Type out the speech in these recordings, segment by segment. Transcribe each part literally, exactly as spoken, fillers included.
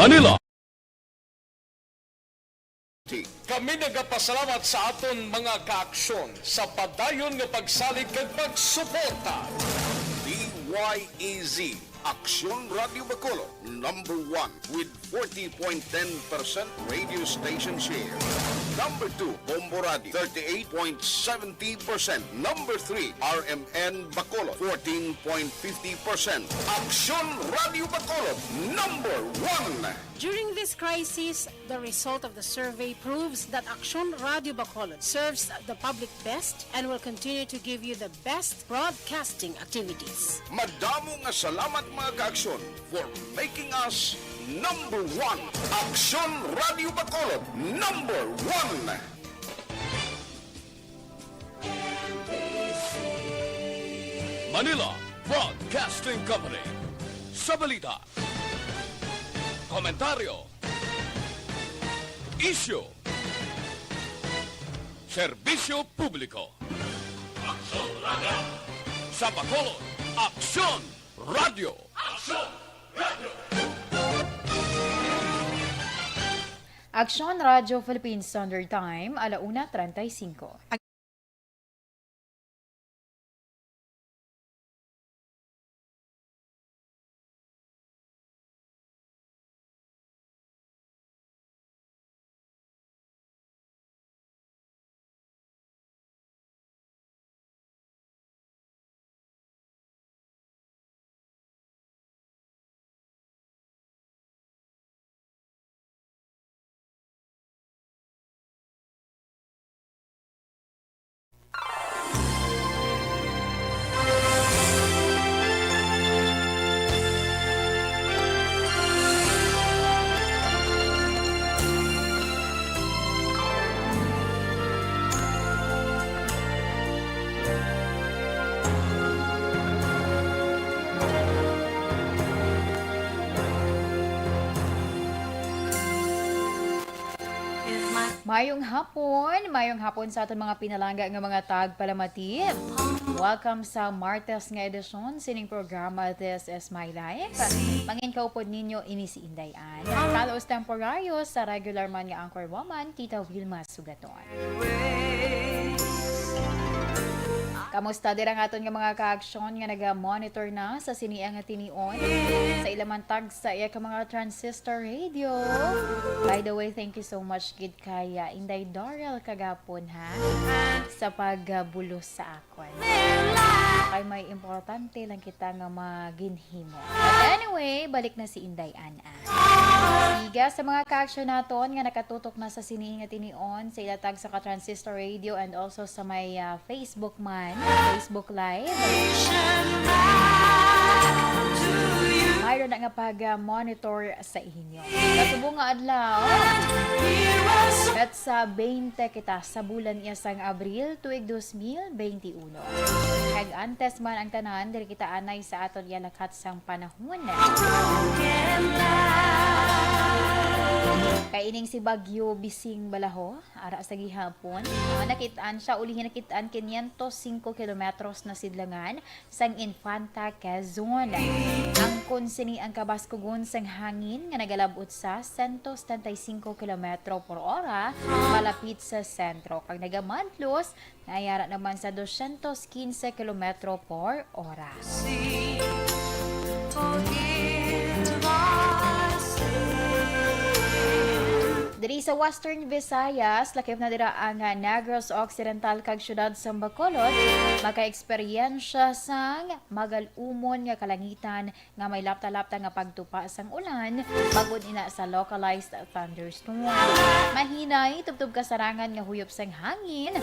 Manila. Kami nagapasalamat sa aton mga kaaksyon sa padayon nga pagsalig kag pagsuporta. D Y A Z, Aksyon Radio Bacolod, number one with forty point ten percent radio station share. Number two, Bombo Radio, thirty-eight point seventy percent. Number three, R M N Bacolod, fourteen point fifty percent. Aksyon Radio Bacolod, number one. During this crisis, the result of the survey proves that Aksyon Radio Bacolod serves the public best and will continue to give you the best broadcasting activities. Madamo nga salamat, mga kaaksyon, for making us number one. Aksyon Radio Bacolod, number one. Manila Broadcasting Company. Sa balita, komentaryo, isyu, serbisyo publiko. Aksyon Radio. Sa Bacolod, Aksyon Radio. Aksyon Radio. Aksyon Radio Philippine Standard Time, alauna treinta y cinco. Mayong hapon, mayong hapon sa aton mga pinalangga nga mga tagpalamati. Welcome sa Martes nga edisyon sining programa, This Is My Life. Mangin kaupod ninyo ini si Inday Ann. Talos temporaryo sa regular man nga anchor woman, Tita Wilma Sugaton. Kamusta dira ang aton nga mga kaaksyon nga naga-monitor na sa sini nga tinion sa ila man tagsa iya ka mga transistor radio? By the way, thank you so much gid kay, ah, Inday Dorel kagapon, ha, sa pagbulos sa akon. Kay may importante lang kita nga maginhimo. But anyway, balik na si Inday Ann. Siga sa mga kaaksyon naton nga nakatutok na sa sini nga tinion sa ila tagsa ka transistor radio and also sa may, ah, Facebook man, Facebook Live. Mayroon na nga pag-monitor sa inyo. Sa subong nga adlaw, petsa twenty kita sa bulan iya sang Abril, tuig dos mil twenty-uno. Kag antes man ang tanan, diri kita anay sa aton iya lakat sang panahon. Kay ining si Bagyo Bising Balaho, ara sa gihapon, ah, nakit-an siya, ulihi nakit-an quinientos cinco kilometros na sidlangan sang Infanta, Quezon. Angkon sini ang kabaskugon sang hangin nga nagalab-ot sa sento setenta y cinco kilometro por ora palapit sa sentro, kag nagamadlos nga ayara naman sa dosyentos kinse kilometro por ora. Diri sa Western Visayas, lakip na dira ang, ah, Negros Occidental kag siyudad sang Bacolod, makaeksperyensya sang magal-umon nga kalangitan nga may lapta-lapta nga pagtupa sang ulan, bag-o ina sa localized thunderstorm. Mahinay tubtob kasarangan nga huyop sang hangin.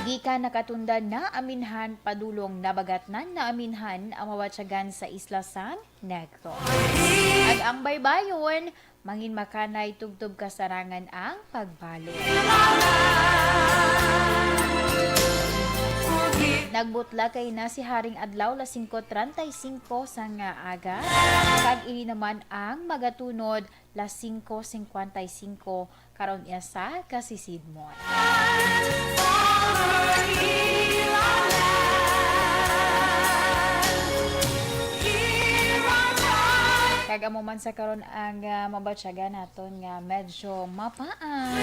Gikan Nakatundan, Naaminhan, padulong Nabagatnan, Naaminhan, ang mabatyagan sa isla sang Negros. Kag ang baybayon, mangin makanay tubtob kasarangan ang pagbalod. Nagbutla kay na si Haring Adlaw las singko treinta y cinco sang aga, kag ini naman ang magatunod las singko cincuenta y cinco karon iya sa kasisidmon. Kamo man sa karon ang, ah, mabatyagan naton nga medyo mapaan.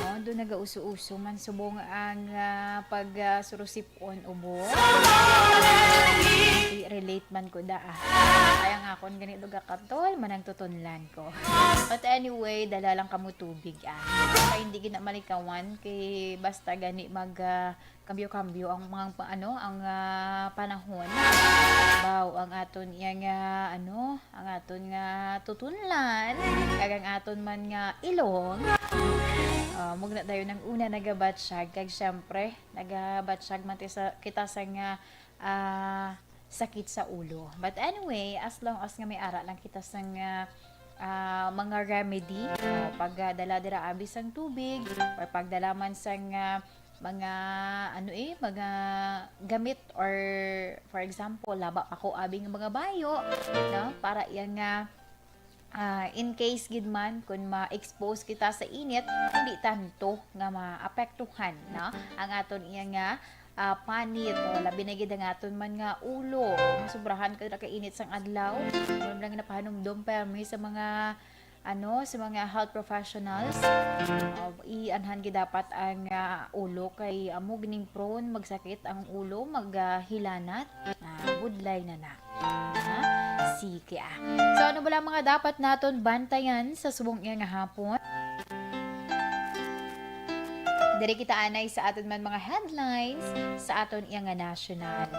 Oh, do nagauso-uso man subong ang, ah, pag, ah, surusip-on ubo. Di relate man ko da, ah. Kaya nga akon gani do gakatol, manang tutunlan ko. But anyway, dala lang kamo tubig, ah. Kaya hindi gina malikawan kay basta gani mag, ah, kambyo-kambyo ang mga pa-, ano, ang, ah, panahon. Baw, ang aton iya nga, ano, ang aton nga tutunlan, kag ang aton man nga ilong. Ah, mugna dayon ang una nagabatsyag, kag syempre, nagabatsyag man ti sa, kita sa nga, ah, sakit sa ulo. But anyway, as long as nga may ara lang kita sa nga, ah, mga remedy, ah, pagdala dira abi sang tubig, or pagdala man sang, ah, mga, ano eh, mga gamit, or for example, laba pa ko abi nga mga bayo, no? Para iya nga, ah, in case gid man kun ma-expose kita sa init, hindi tanto nga maapektuhan, no? Ang aton iya nga, ah, panit, o labi na gid ang aton man nga ulo. Masobrahan ka na ka init sang adlaw. Wala lang napahanumdom permi sa mga, ano, sa mga health professionals. Ah, ianhan gid dapat ang, ah, ulo kay amo gining prone magsakit ang ulo, maghilanat, ah, budlay na na. Ah, sige, ah. So, ano bala mga dapat naton bantayan sa subong iya nga hapon? Diri kita anay sa aton man mga headlines sa aton iya nga national.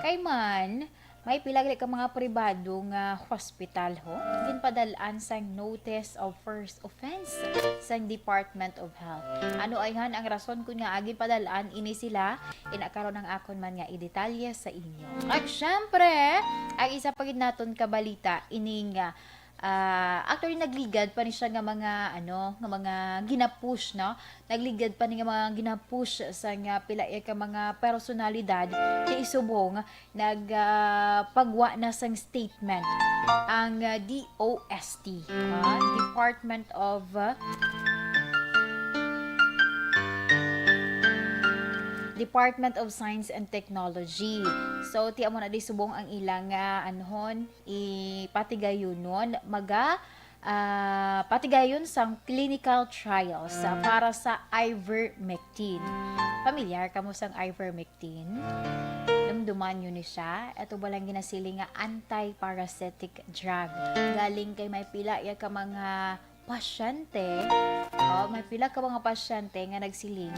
Kay man, may pila gali ka mga pribado nga hospital, ho, ginpadal-an sang notice of first offense sang Department of Health. Ano ayhan ang rason kun ngaa ginpadal-an ini sila? Ina karon ang akon man nga idetalye sa inyo. At syempre, ang isa pa gid naton ka balita, ining, ah, ah, actually, nagligad pa ni siya nga mga, ano, nga mga ginapush, no? Nagligad pa ni nga mga ginapush sa nga pila iya ka mga personalidad nga isubong nag, ah, pagwa na sang statement ang, ah, D O S T, ah, Department of, ah, Department of Science and Technology. So, ti amo na di subong ang ilang, ah, anhon, ipatigayunon, maga, ah, patigayon sang clinical trials, ah, para sa ivermectin. Pamilyar kamo sang ivermectin? Dumduman nyo ni siya? Ito ba lang ginasiling nga anti-parasitic drug? Galing kay may pila ya ka mga pasyente, oh, may pila ka mga pasyente nga nagsiling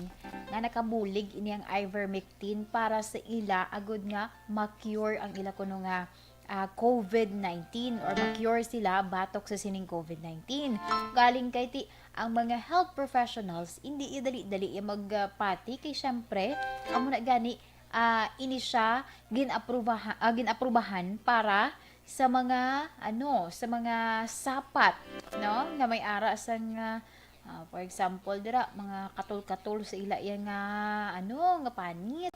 nga nakabulig ini ang ivermectin para sa ila agud nga ma-cure ang ila kuno nga, ah, covid nineteen or ma-cure sila batok sa sining covid nineteen. Galing kay ti ang mga health professionals, hindi iya dali-dali iya magpati kay syempre, amo na gani, ah, ini siya gin-aprubaha-, ah, gin-aprubahan para sa mga, ano, sa mga sapat, no, nga may ara sang, ah, ah, for example, dira, mga katol-katol sa ila iya nga, ano, nga panit.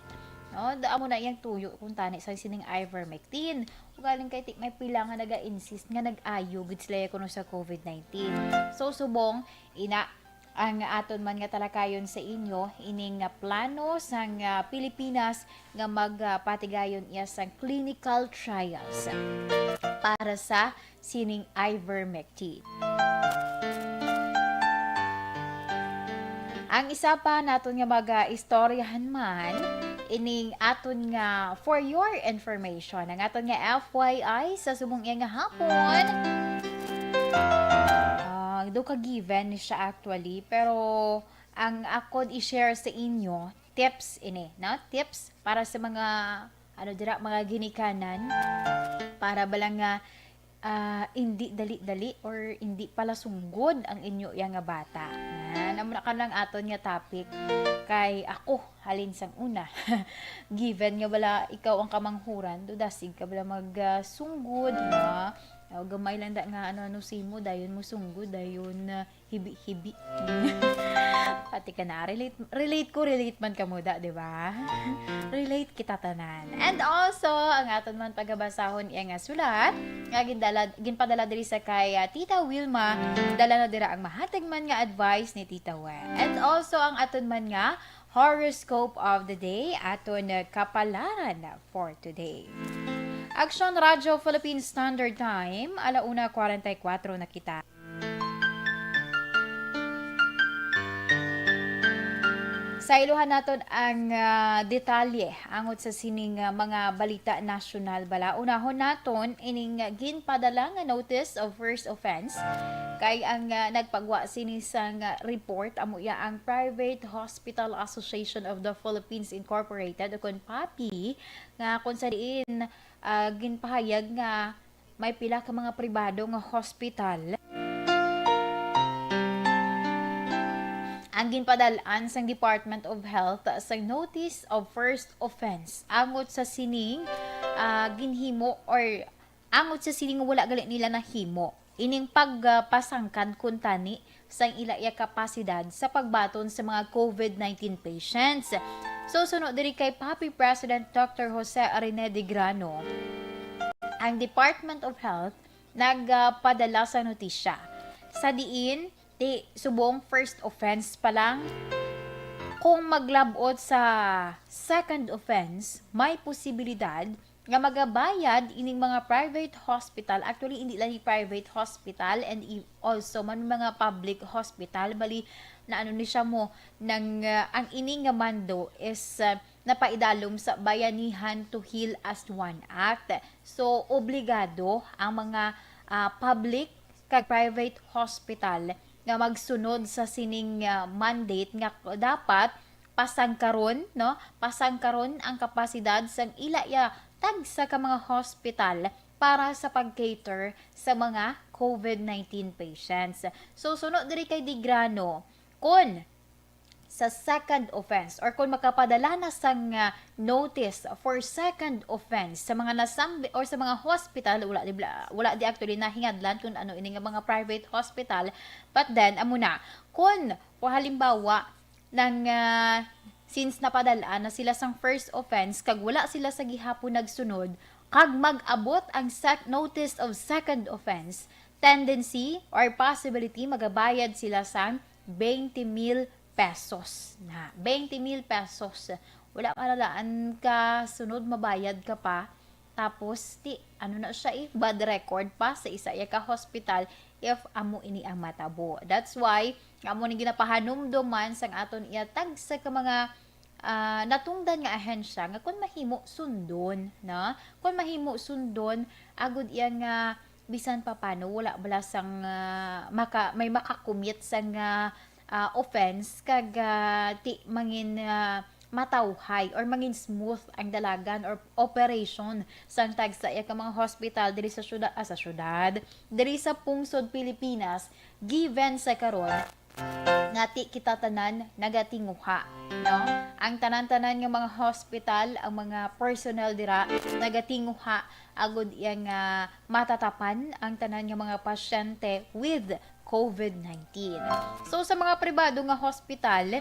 No, da amo na iyang tuyo kung tani sa sining ivermectin. Ugaling kay ti-, may pila nga naga-insist nga nag-ayo gid sila kuno sa covid nineteen. So, subong, ina, ang aton man nga talakayon sa inyo, ining nga plano sang, ah, Pilipinas nga mag, ah, patigayon iya sang clinical trials para sa sining ivermectin. Ang isa pa naton nga mga istoryahan man, ining aton nga for your information, ang aton nga F Y I sa subong iya nga hapon. Ah, do ka given ni siya actually, pero ang akon i-share sa inyo, tips ini, no? Tips para sa mga, ano dira, mga ginikanan, para ba lang nga, ah, indi dali-dali or indi pala sunggod ang inyo iya nga bata. Yan, amo na ka lang aton nga topic. Kay ako, halin sang una, given nga bala ikaw ang kamanghuran, do dasig ka bala mag, ah, sunggod, no? O, gamay lang da nga ano-ano simo, dayon mo sunggod, dayon, ah, hibi-hibi. Pati ka na, relate, relate ko, relate man kamo da, di ba? Relate kita tanan. And also, ang aton man pagabasahon iya nga sulat, nga gindala, ginpadala diri sa kay, ah, Tita Wilma, dala na dira ang mahatag man nga advice ni Tita Wen. And also, ang aton man nga horoscope of the day, aton, ah, kapalaran for today. Action Radio Philippine Standard Time, ala una kwarenta y kuwatro na kita. Sa iluhan naton ang, ah, detalye angot sa sining, ah, mga balita nasyonal bala. Unahon naton ining ginpadala nga notice of first offense kay ang, ah, nagpagwa sini sang, ah, report amo iya ang Private Hospital Association of the Philippines Incorporated o kon PAPI, nga kung sa diin, ah, ginpahayag nga may pila ka mga pribado nga hospital ang ginpadal-an sang Department of Health sa notice of first offense angot sa sining, ah, ginhimo or angot sa sining wala gali nila nahimo ining pagpasangkad kuntani sang ila iya kapasidad sa pagbaton sa mga COVID nineteen patients. So, suno diri kay PAPI President Doctor Jose Rene de Grano, ang Department of Health nagpadala sa notisya sa diin ti subong first offense pa lang, kung maglabot sa second offense, may posibilidad nga magabayad ining mga private hospital. Actually, hindi lang yung private hospital and i- also man mga public hospital. Bali, na ano ni siya mo, nang, ah, ang ini nga mando is, ah, napaidalom sa Bayanihan to Heal as One Act. So, obligado ang mga, ah, public kag private hospital nga magsunod sa sining, ah, mandate nga dapat pasangkaron, no? Pasangkaron ang kapasidad sang ila ya tagsa ka mga hospital para sa pag-cater sa mga COVID nineteen patients. So, suno diri kay Digrano, kun sa second offense or kung makapadala na sang, ah, notice for second offense sa mga nasambi or sa mga hospital, wala di bla-, wala di actually nahingadlan kung ano ini nga mga private hospital, but then, amo na, kun, o halimbawa, nang, ah, since napadal-an na sila sang first offense kag wala sila sa gihapon nagsunod, kag mag-abot ang sec-, notice of second offense, tendency or possibility magabayad sila sang twenty mil pesos na. Twenty mil pesos. Wala ka na daan ka sunod, mabayad ka pa. Tapos, ti, ano na siya eh, bad record pa sa isa iya ka hospital if amo ini ang matabo. That's why, nga amo ni ginapahanumdom man sang aton iya tagsa ka mga, ah, natungdan nga ahensya nga kung mahimo sundon, no? Kung mahimo sundon, agud iya nga bisan pa paano, wala bala sang, ah, maka-, may makakumit sang, ah, ah, offense kag, ah, ti mangin, ah, matawhay or mangin smooth ang dalagan or operation sang tagsa iya ka mga hospital diri sa syudad, ah, sa syudad, diri sa pungsod Pilipinas, given sa karon nga ti kita tanan nagatinguha, no? Ang tanan-tanan nga mga hospital, ang mga personnel dira nagatinguha agud iya nga matatapan ang tanan nga mga pasyente with COVID nineteen. So, sa mga pribado nga hospital,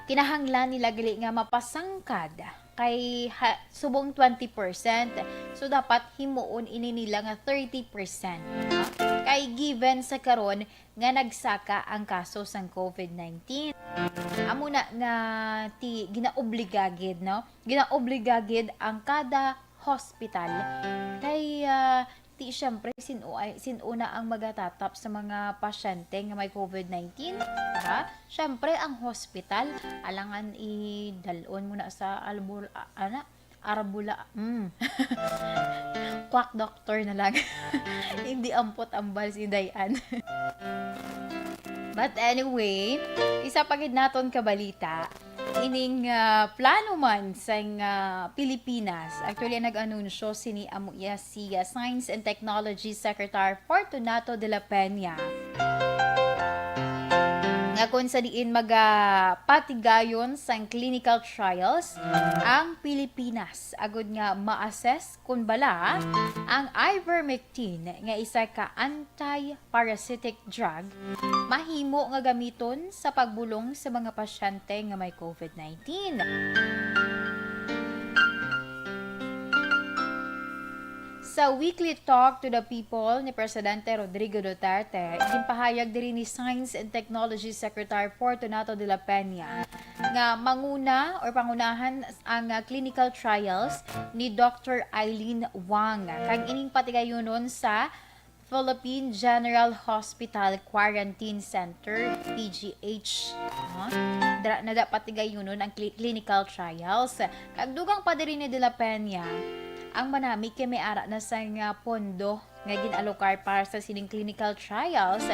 kinahanglan nila gali nga mapasangkad kay ha-, subong twenty percent. So, dapat himuon ini nila nga thirty percent. Kay given sa karon nga nagsaka ang kaso sang COVID nineteen, amo na nga ti ginaobliga gid, no? Ginaobliga gid ang kada hospital kay, ah, ti syempre, sin-o ay, sin-o na ang magatatap sa mga pasyente nga may COVID nineteen, diba? Syempre, ang hospital, alangan idalon mo na sa albul-, a-, ana, arbula, mm. Quack doctor na lang. Hindi ampot ang balls ni Dayan. But anyway, isa pa gid naton ka balita. Ining, ah, plano man sang, ah, Pilipinas. Actually, ang nag-anunsyo sini amo iya si, ah, Science and Technology Secretary Fortunato de la Peña, nga kung sa diin magapatigayon sang clinical trials ang Pilipinas agud nga ma-assess kun bala ang ivermectin nga isa ka anti-parasitic drug mahimo nga gamiton sa pagbulong sa mga pasyente nga may COVID nineteen. Sa weekly Talk to the People ni Presidente Rodrigo Duterte, ginpahayag diri ni Science and Technology Secretary Fortunato de la Peña nga manguna or pangunahan ang, ah, clinical trials ni Doctor Eileen Wang, kag ining patigayunon sa Philippine General Hospital Quarantine Center, P G H. No? Dira na da patigayunon ang cli-, clinical trials. Kag dugang pa diri ni De La Peña, ang manami kay may ara na sa nga pondo nga ginalokar para sa sining clinical trials,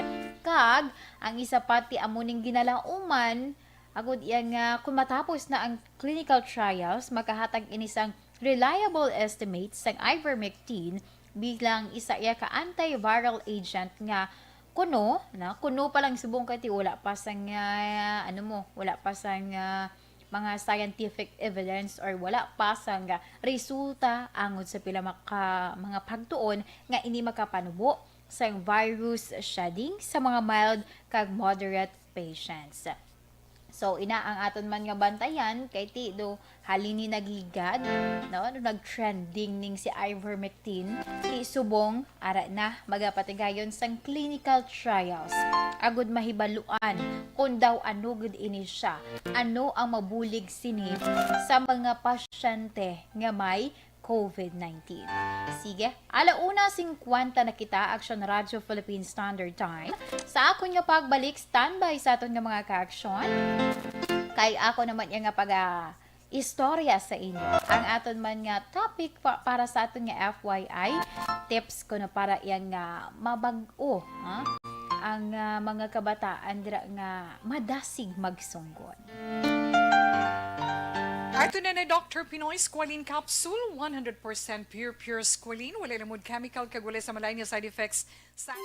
kag ang isa pa ti amo ning ginalauman, agud iya nga kung matapos na ang clinical trials, makahatag ini sang reliable estimate sang ivermectin bilang isa iya ka antiviral agent nga kuno, na, kuno pa lang subong kay ti wala pa sang, ah, ano mo, wala pa sang, ah, mga scientific evidence or wala pa sang, ah, resulta angod sa pila maka, mga pagtuon nga ini makapanubo sang virus shedding sa mga mild kag moderate patients. So, ina ang aton man nga bantayan, kay ti do halin ni nagligad, no? Do nag-trending ning si ivermectin, ti subong ara na magapatigayon sang clinical trials. Agud mahibaluan kung daw ano gud ini siya, ano ang mabulig sini sa mga pasyente nga may COVID nineteen. Sige, ala una singkwenta na kita, Aksyon Radyo Philippine Standard Time. Sa akon nga pagbalik, standby sa aton nga mga kaaksyon. Kay ako naman iya nga paga istorya sa inyo. Ang aton man nga topic pa, para sa aton nga F Y I, tips ko na para iya nga mabag-o, ha? Ang, ah, mga kabataan dira nga madasig magsunggon. Ato na ni Doctor Pinoy Squalene Capsule, one hundred percent pure, pure squalene, wala lamod chemical, kag wala sa malain nga side effects sa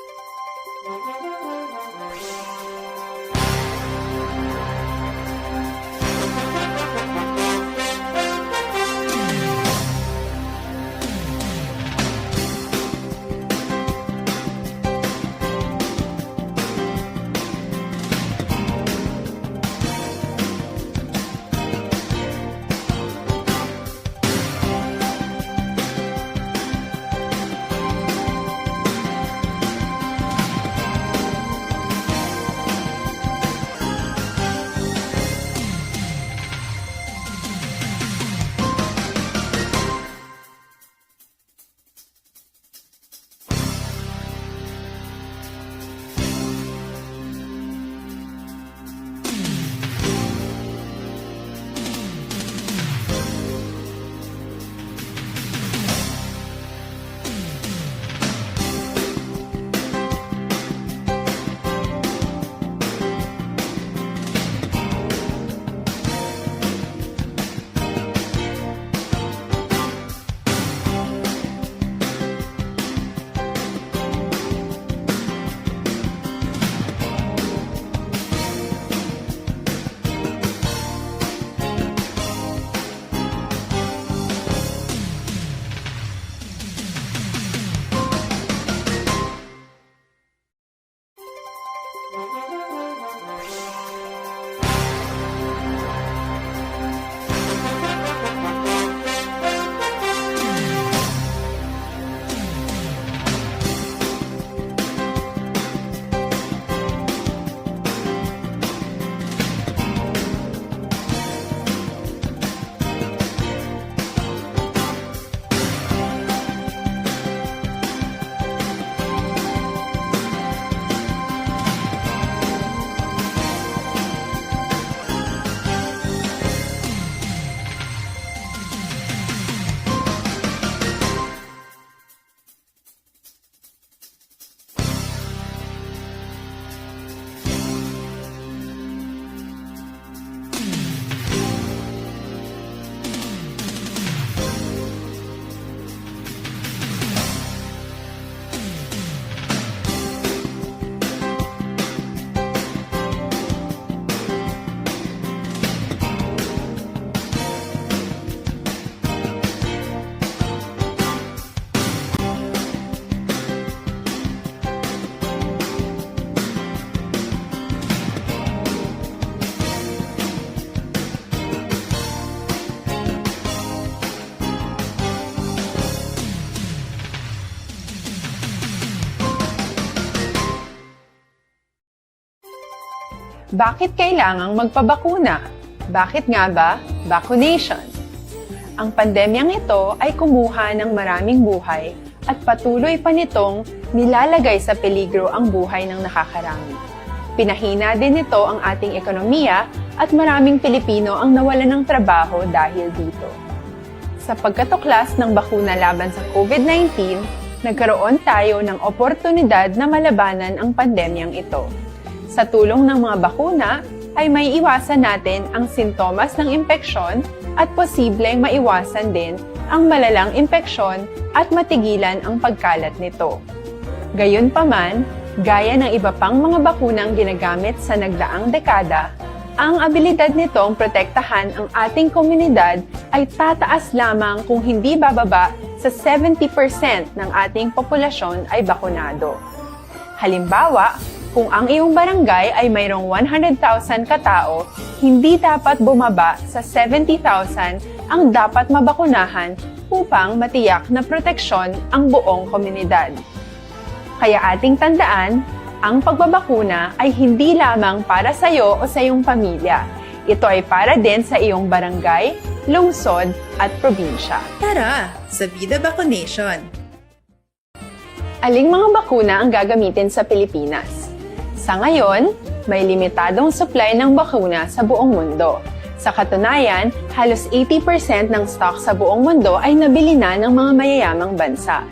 Bakit kailangang magpabakuna? Bakit nga ba vaccination? Ang pandemyang ito ay kumuha ng maraming buhay at patuloy pa nitong nilalagay sa peligro ang buhay ng nakakarami. Pinahina din nito ang ating ekonomiya at maraming Pilipino ang nawalan ng trabaho dahil dito. Sa pagkatuklas ng bakuna laban sa COVID nineteen, nagkaroon tayo ng oportunidad na malabanan ang pandemyang ito. Sa tulong ng mga bakuna, ay maiiwasan natin ang sintomas ng impeksyon at posibleng maiwasan din ang malalang impeksyon at matigilan ang pagkalat nito. Gayunpaman, gaya ng iba pang mga bakunang ginagamit sa nagdaang dekada, ang abilidad nitong protektahan ang ating komunidad ay tataas lamang kung hindi bababa sa seventy percent ng ating populasyon ay bakunado. Halimbawa, kung ang iyong barangay ay mayroong one hundred thousand katao, hindi dapat bumaba sa seventy thousand ang dapat mabakunahan upang matiyak na proteksyon ang buong komunidad. Kaya ating tandaan, ang pagbabakuna ay hindi lamang para sa iyo o sa iyong pamilya. Ito ay para din sa iyong barangay, lungsod, at probinsya. Tara, sa Bida Vaccination! Aling mga bakuna ang gagamitin sa Pilipinas? Sa ngayon, may limitadong supply ng bakuna sa buong mundo. Sa katunayan, halos eighty percent ng stock sa buong mundo ay nabili na ng mga mayayamang bansa.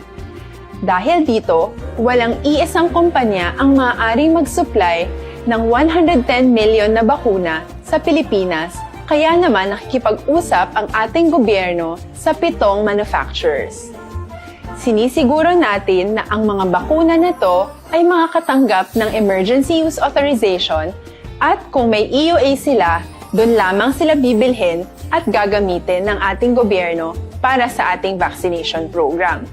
Dahil dito, walang iisang kumpanya ang maaaring mag-supply ng one hundred ten million na bakuna sa Pilipinas, kaya naman nakikipag-usap ang ating gobyerno sa pitong manufacturers. Sinisiguro natin na ang mga bakuna na to ay makakatanggap ng emergency use authorization at kung may E U A sila, doon lamang sila bibilhin at gagamitin ng ating gobyerno para sa ating vaccination program.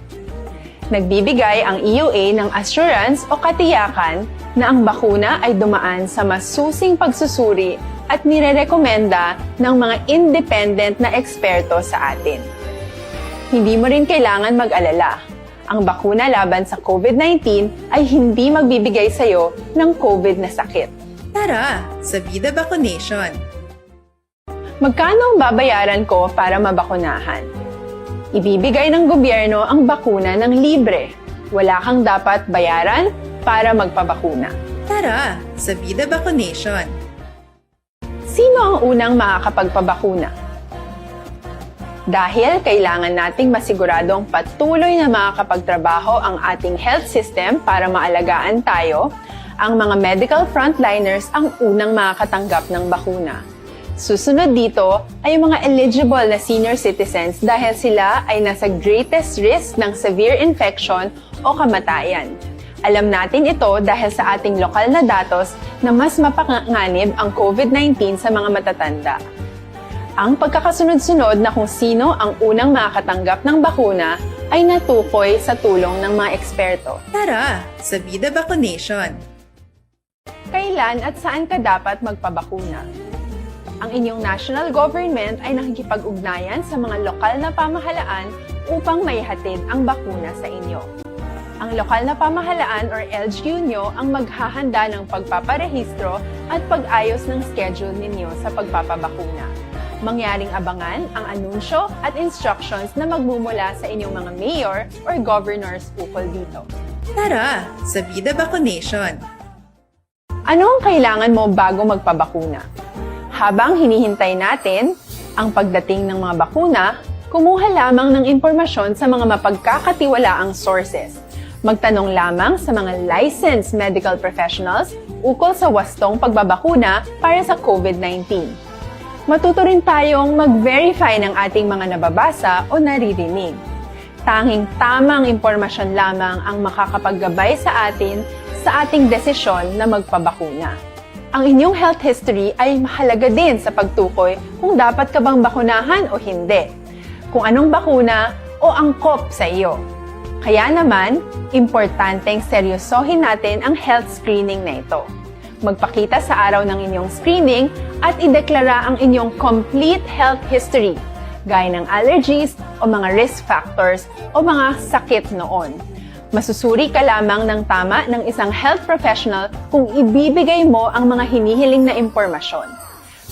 Nagbibigay ang E U A ng assurance o katiyakan na ang bakuna ay dumaan sa masusing pagsusuri at nirerekomenda ng mga independent na eksperto sa atin. Hindi mo rin kailangan mag-alala. Ang bakuna laban sa COVID nineteen ay hindi magbibigay sa iyo ng COVID na sakit. Tara, sa Bida Vaccination! Magkano ang babayaran ko para mabakunahan? Ibibigay ng gobyerno ang bakuna ng libre. Wala kang dapat bayaran para magpabakuna. Tara, sa Bida Vaccination! Sino ang unang makakapagpabakuna? Dahil kailangan nating masiguradong patuloy na makakapagtrabaho ang ating health system para maalagaan tayo, ang mga medical frontliners ang unang makakatanggap ng bakuna. Susunod dito ay ang mga eligible na senior citizens dahil sila ay nasa greatest risk ng severe infection o kamatayan. Alam natin ito dahil sa ating lokal na datos na mas mapanganib ang COVID nineteen sa mga matatanda. Ang pagkakasunod-sunod na kung sino ang unang makakatanggap ng bakuna ay natukoy sa tulong ng mga eksperto. Tara, sa Bida Vaccination! Kailan at saan ka dapat magpabakuna? Ang inyong national government ay nakikipag-ugnayan sa mga lokal na pamahalaan upang maihatid ang bakuna sa inyo. Ang lokal na pamahalaan or L G U nyo ang maghahanda ng pagpaparehistro at pag-ayos ng schedule ninyo sa pagpapabakuna. Mangyaring abangan ang anunsyo at instructions na magmumula sa inyong mga mayor or governors ukol dito. Tara, sa Bida Vaccination! Ano ang kailangan mo bago magpabakuna? Habang hinihintay natin ang pagdating ng mga bakuna, kumuha lamang ng impormasyon sa mga mapagkakatiwalaang sources. Magtanong lamang sa mga licensed medical professionals ukol sa wastong pagbabakuna para sa COVID nineteen. Matuto rin tayong mag-verify ng ating mga nababasa o naririnig. Tanging tamang impormasyon lamang ang makakapaggabay sa atin sa ating desisyon na magpabakuna. Ang inyong health history ay mahalaga din sa pagtukoy kung dapat ka bang bakunahan o hindi, kung anong bakuna o angkop sa iyo. Kaya naman, importanteng seryosohin natin ang health screening na ito. Magpakita sa araw ng inyong screening at ideklara ang inyong complete health history, gaya ng allergies o mga risk factors o mga sakit noon. Masusuri ka lamang ng tama ng isang health professional kung ibibigay mo ang mga hinihiling na impormasyon.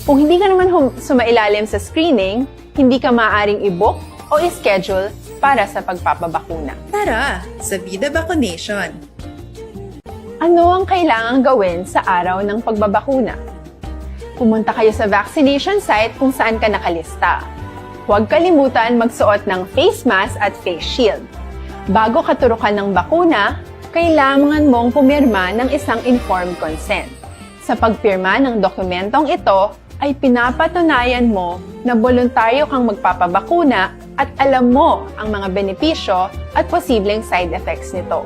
Kung hindi ka naman hum- sumailalim sa screening, hindi ka maaaring i-book o i-schedule para sa pagpapabakuna. Tara sa Vida Vaccination! Ano ang kailangang gawin sa araw ng pagbabakuna? Pumunta kayo sa vaccination site kung saan ka nakalista. Huwag kalimutan magsuot ng face mask at face shield. Bago ka turukan ng bakuna, kailangan mong pumirma ng isang informed consent. Sa pagpirma ng dokumentong ito, ay pinapatunayan mo na boluntaryo kang magpapabakuna at alam mo ang mga benepisyo at posibleng side effects nito.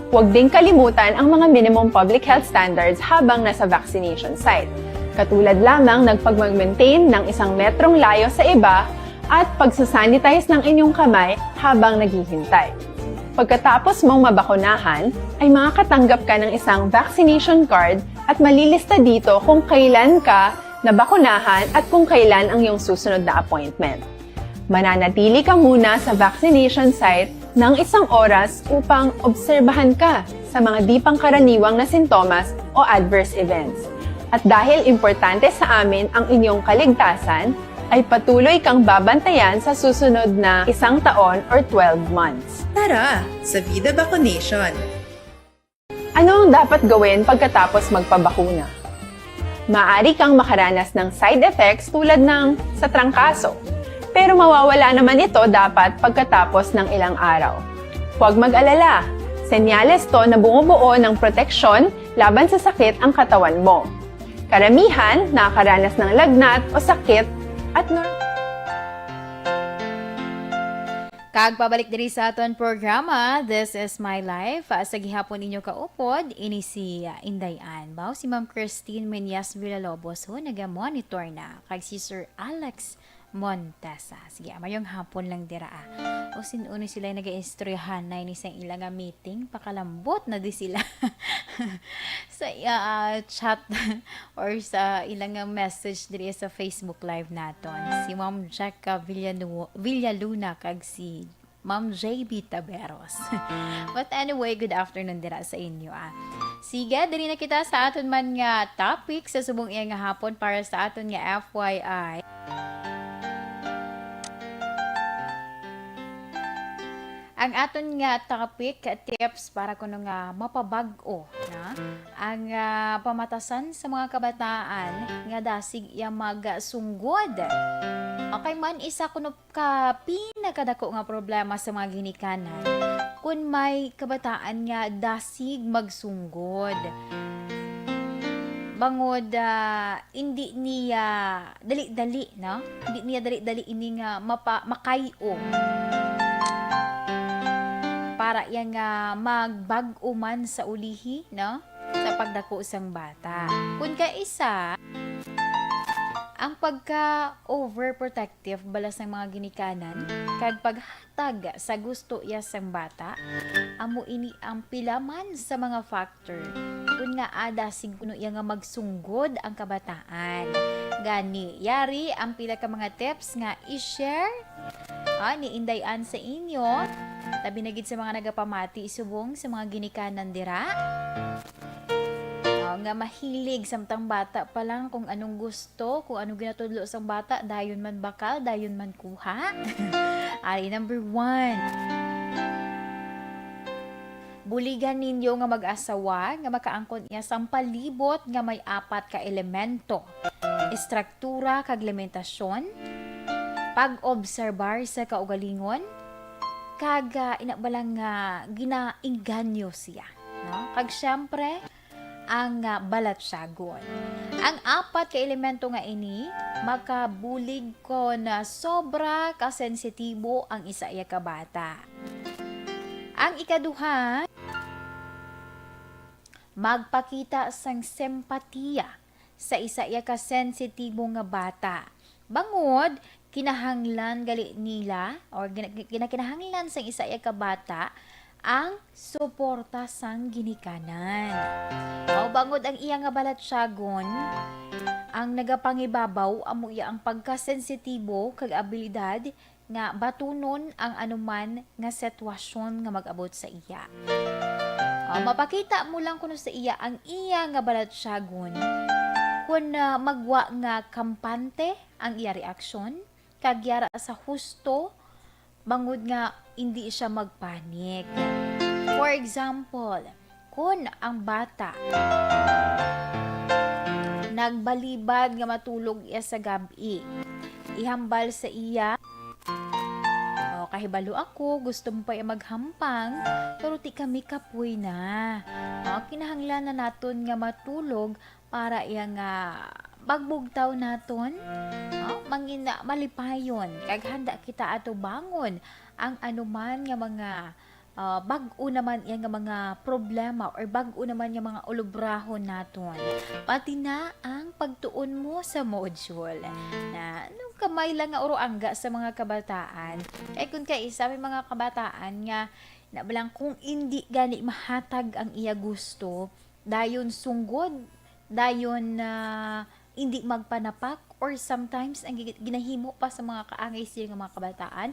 Huwag ding kalimutan ang mga minimum public health standards habang nasa vaccination site, katulad lamang ng pagmag-maintain ng isang metrong layo sa iba at pagsasanitize ng inyong kamay habang naghihintay. Pagkatapos mong mabakunahan, ay makakatanggap ka ng isang vaccination card at malilista dito kung kailan ka nabakunahan at kung kailan ang iyong susunod na appointment. Mananatili ka muna sa vaccination site ng isang oras upang obserbahan ka sa mga di pangkaraniwang na sintomas o adverse events. At dahil importante sa amin ang inyong kaligtasan, ay patuloy kang babantayan sa susunod na isang taon or twelve months. Tara sa Vida Vaccination! Ano ang dapat gawin pagkatapos magpabakuna? Maaari kang makaranas ng side effects tulad ng sa trangkaso, pero mawawala naman ito dapat pagkatapos ng ilang araw. Huwag mag-alala, senyales to na bumubuo ng proteksyon laban sa sakit ang katawan mo. Karamihan nakakaranas ng lagnat o sakit at nor- Kag pabalik diri sa aton programa, This is My Life. Ah, sa gihapon ninyo kaupod, ini si, ah, Inday Ann. Baw si Ma'am Christine Menyas Villalobos, ho, naga-monitor na. Kag si Sir Alex Montesa. Sige, ah, mayong hapon lang dira, ah. O sin-o ni sila naga-istoryahan na ini sa ila nga meeting, pakalambot na di sila sa, ah, chat or sa ilang nga message diri sa Facebook Live naton. Si Ma'am Jacka Villanu-, Villaluna kag si Ma'am J B Taberos. But anyway, good afternoon dira sa inyo, ah. Sige, diri na kita sa aton man nga topic sa subong iya nga hapon para sa aton nga F Y I. Ang aton nga topic, tips para kuno nga mapabag-o na ang, ah, pamatasan sa mga kabataan nga dasig iya magsunggod. Okay man, isa kuno ka pinakadako nga problema sa mga ginikanan kun may kabataan nga dasig magsunggod. Bangod, ah, indi niya dali-dali, no? Hindi niya dali-dali ini nga mapa-, makay-o. Para iya nga magbag-o man sa ulihi, no? Sa pagdako sang bata. Kun kaisa, ang pagka-overprotective bala sang mga ginikanan, kag paghatag sa gusto iya sang bata, amo ini ang pila man sa mga factor kun ngaa dasig kuno iya nga magsunggod ang kabataan. Gani, yari ang pila ka mga tips nga i-share, ah, ni Inday Ann sa inyo, labi na gid sa mga nagapamati subong sa mga ginikanan dira. Ah, nga mahilig samtang bata pa lang kung anong gusto, kung anong ginatudlo sang bata, dayon man bakal, dayon man kuha. Ari, number one. Buligan ninyo nga mag-asawa nga makaangkon niya sang palibot nga may apat ka elemento: estruktura kag limitasyon, pag-obserbar sa kaugalingon, kag, ah, ina bala nga ginaengganyo siya, no? Kag siyempre, ang, ah, balatyagon. Ang apat ka elemento nga ini makabulig kon, ah, sobra ka sensitibo ang isa iya ka bata. Ang ikaduha, magpakita sang simpatiya sa isa iya ka sensitibo nga bata. Bangod, kinahanglan gali nila, or gina-, gina-, kinahanglan sang isa iya ka bata ang suporta sang ginikanan. Aw, bangod ang iya nga balatyagon, Ang nagapangibabaw amo iya ang pagkasensitibo kag abilidad nga batunon ang anuman nga sitwasyon nga mag-abot sa iya. Ah, mapakita mo lang kuno sa iya ang iya nga balatyagon. Kon, ah, magwa nga kampante ang iya reaksyon, kag yara sa husto, bangod nga hindi siya magpanik. For example, kon ang bata nagbalibad nga matulog iya sa gab-i, ihambal sa iya, "O, kahibalo ako, gusto mo pa iya maghampang, pero ti kami kapoy na. O, kinahanglan na naton nga matulog para iya nga pagbugtaw naton, no, mangin-, malipayon, kag handa kita atubangon ang anuman nga mga, ah, bag-o naman iya nga mga problema or bag-o naman nga mga ulubrahon naton, pati na ang pagtuon mo sa module." Na, nung kamay lang nga uroangga sa mga kabataan. Kay kung kaisa may mga kabataan nga, na ba lang, kung indi gani mahatag ang iya gusto, dayon sunggod, dayon, ah, indi magpanapak, or sometimes ang gi-, ginahimo pa sa mga kaangay sila nga mga kabataan,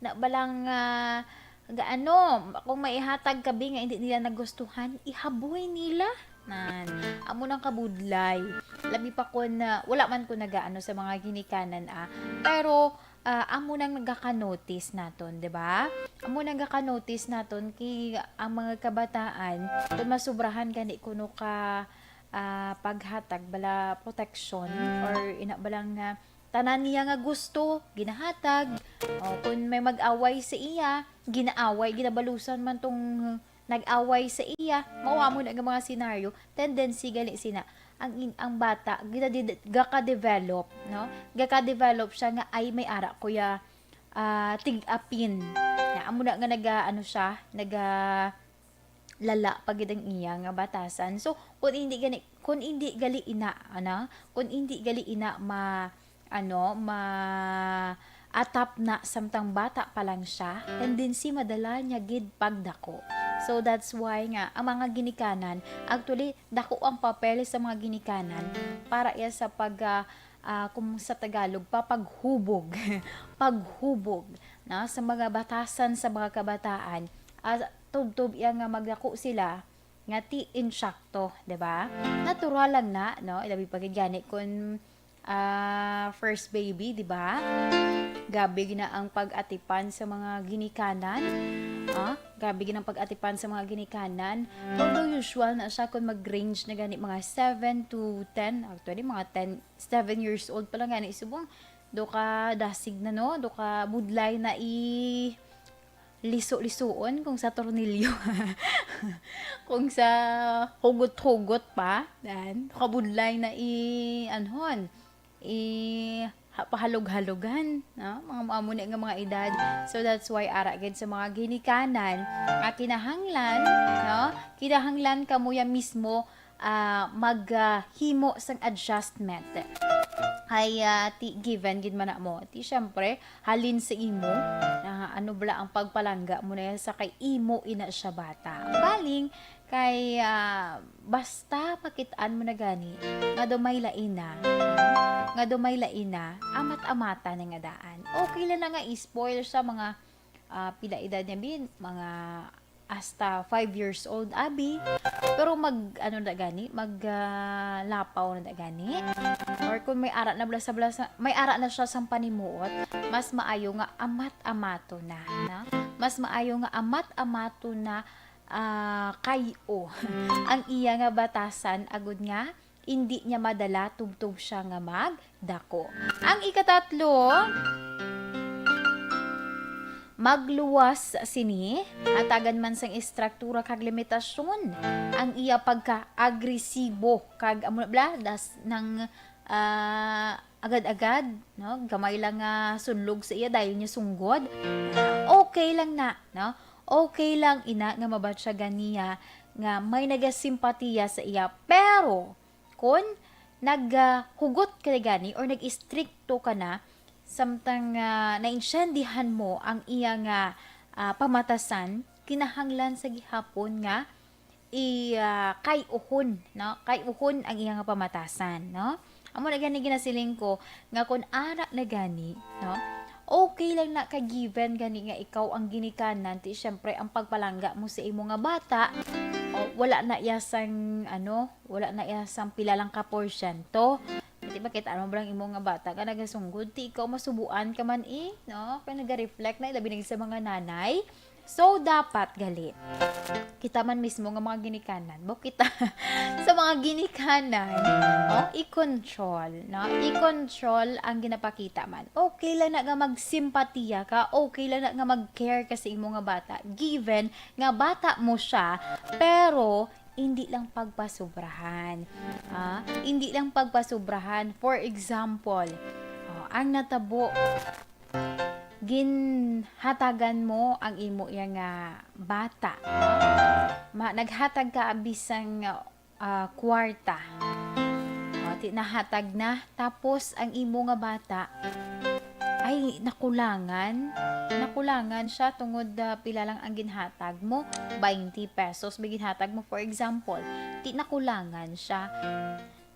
na ba lang, ah, gaano, kung may ihatag ka bi nga hindi nila nagustuhan, ihaboy nila. Nan, amo nang kabudlay. Labi pa kon, ah, wala man ko nagaano sa mga ginikanan, ah. Pero, ah, amo nang nagaka-notice naton, di ba? Amo nang nagaka-notice naton kay ang mga kabataan, kung masubrahan gani kuno ka, ah, paghatag bala protection or ina ba lang nga tanan niya nga gusto, ginahatag. O, kung may mag-away sa iya, ginaaway, ginabalusan man tong nag-away sa iya. Mao amo na nga mga senaryo, tendency gani sina ang in-, ang bata ginadid-, gaka-develop, no? Gaka-develop siya nga, "Ay, may ara ko ya, ah, tig-apin." Na, amo na nga naga, ano siya, naga lala pa gid ang iya nga batasan. So, kung hindi gani, kung hindi gali ina, ano, kung hindi gali ina ma-, ano, ma-atap na samtang bata pa lang siya, tendency madala niya gid pagdako. So, that's why nga ang mga ginikanan, actually, dako ang papel sa mga ginikanan para iya sa pag, ah, ah, kung sa Tagalog pa, paghubog. Paghubog na sa mga batasan, sa mga kabataan. Ah, tubtob iya nga magdako sila, nga ti insakto, di ba? Natural lang na, no? Ilabi pa gid gani kung, ah, first baby, di ba? Grabe gid na ang pag-atipan sa mga ginikanan. Ah, grabe gid ang pag-atipan sa mga ginikanan. Although usual na siya kung mag-range na gani mga seven to ten, actually mga ten, seven years old pa lang gani subong do ka dasig na, no? Do ka budlay na i liso-lisuon kung sa tornilyo. Kung sa hugot-hugot pa, dan, kabudlay na i-, anhon, i-, ha-, pahalog-halogan, no? Mga amo ni nga mga edad. So, that's why ara gid sa mga ginikanan, nga kinahanglan, no? Kinahanglan kamo ya mismo ah, mag, ah, himo sang adjustment. Ay, ah, ti given gid man na mo. Ti, syempre, halin sa imo, ah, ano bala ang pagpalangga mo na yan sa kay imo ina siya bata. Baling, kay, ah, basta makit-an mo na gani, nga do may lain na, nga do may lain na, amat-amata na nga daan. Okay lang na nga i-spoil siya, mga, ah, pila edad niya, bin? Mga hasta five years old, abi. Pero mag, ano na gani, mag, ah, lapaw na gani. Or kung may ara na blasa-blasa, may ara na siya sang panimuot, mas maayo nga amat-amato na, no? Mas maayo nga amat-amato na, ah, kay-o ang iya nga batasan, agud nga indi niya madala tubtob siya nga magdako. Ang ikatatlo, magluwas sini, hatagan man sang estruktura kag limitasyon ang iya pagka-agresibo kag amo na bala, das nang, ah, agad-agad, no? Gamay lang nga sunlog sa iya, dayon niya sunggod. Okay lang na, no? Okay lang ina nga mabatyagan niya nga may nagasimpatiya sa iya, pero kon naghugot ka na gani or nag-istrikto ka na, samtang, ah, naintindihan mo ang iya nga, ah, pamatasan, kinahanglan sa gihapon nga i, ah, kay-uhon, no? Kay-uhon ang iya nga pamatasan, no? Amo na gani ginasiling ko nga kung ara na gani, no? Okay lang na ka given gani nga ikaw ang ginikanan, ti syempre ang pagpalangga mo sa imo nga bata, o, wala na iya sang, ano, wala na iya sang pila lang ka porsyento. Ti ba kita mo lang imo nga bata nga nagasunggod, ti ikaw masubuan ka man, eh, no? Kaya naga-reflect na, ilabi na sa mga nanay. So, dapat gali, kita man mismo nga mga ginikanan, bo kita sa mga ginikanan, oh, i-control, no? I-control ang ginapakita man. Okay lang na nga magsimpatiya ka, okay lang na nga mag-care ka sa imo nga bata, given nga bata mo siya, pero hindi lang pagpasubrahan. Ah, hindi lang pagpasubrahan. For example, oh, ang natabo, ginhatagan mo ang imo iya nga bata. Ma, naghatag ka bisang, ah, kwarta. O, ti nahatag na. Tapos, ang imo nga bata, ay, nakulangan. Nakulangan siya tungod, ah, pila lang ang ginhatag mo. Twenty pesos ba ginhatag mo, for example. Ti nakulangan siya.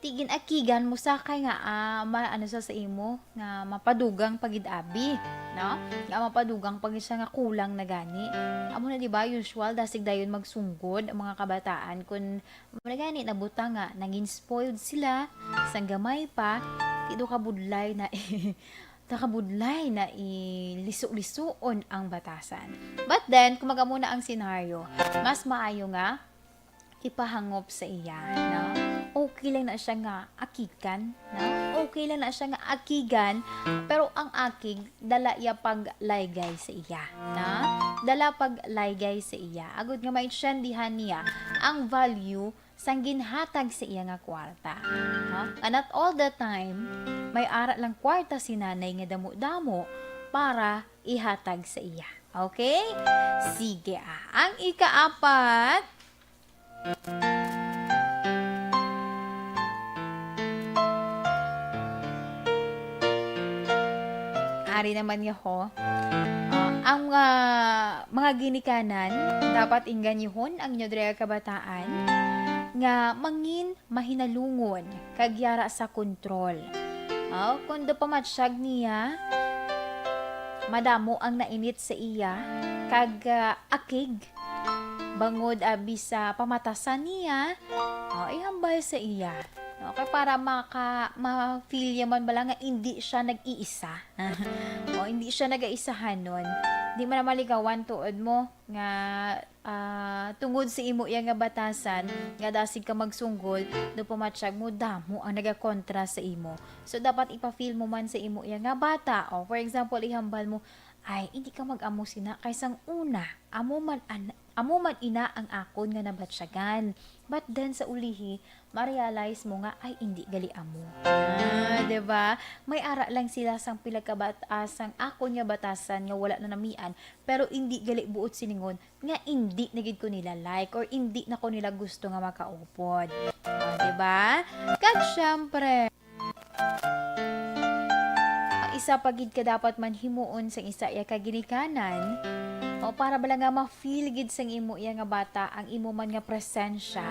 Ti gin-akigan mo sa kay nga, ah, ma-, ano sa, sa imo, nga mapadugang pa gid abi, no? Nga mapadugang pa gid siya nga kulang na gani. Amo na, di ba, usual, dasig dayon magsunggod ang mga kabataan kun amo na gani, nabutang nga nangin spoiled sila sang gamay pa, ti do kabudlay na, nakabudlay na iliso-lisuon ang batasan. But then, kung mag-amo na ang senaryo, mas maayo nga ipahangop sa iya, no? Okay lang na siya nga akigan, no? Okay lang na siya nga akigan, pero ang akig dala iya paglaygay sa iya, no? Dala paglaygay sa iya. Agud nga maintyendihan niya ang value sang ginhatag sa iya nga kwarta, no? And not all the time, may ara lang kwarta si nanay nga damo-damo para ihatag sa iya. Okay? Sige, ah. Ang ikaapat, ari naman niya, ho. Ah, ang, ah, mga ginikanan, dapat ingganyuhon ang inyo diri kabataan nga mangin mahinalungon kag yara sa kontrol. Ah, kung do pamatyag niya, madamo ang nainit sa iya, kag, ah, akig, bangod abi sa pamatasan niya, o, ihambal sa iya. No? Kay para maka-, ma-feel niya man bala nga indi siya nag-iisa. O, hindi siya nag-aisahanon. Di man na maligawan tuod mo nga, ah, tungod sa imo iya nga batasan, nga dasig ka magsunggol, do pamatyag mo, damo ang nagakontra sa imo. So, dapat ipa-feel mo man sa imo iya nga bata. O, for example, ihambal mo, "Ay, hindi ka mag-amo sina kay sang una, amo man an-, amo man ina ang akon nga nabatyagan." But then, sa ulihi, ma-realize mo nga, "Ay, hindi gali amo." Ah, di ba? May ara lang sila sang pila ka bat-, ah, sang akon nga batasan nga wala na namian, pero hindi gali buot silingon nga hindi na gid ko nila like or hindi na ko nila gusto nga makaupod. Ah, di ba? Kag syempre, ang isa pa gid ka dapat man himuon sang isa iya ka ginikanan, o para bala nga ma-feel gid sang imo iya nga bata ang imo man nga presensya.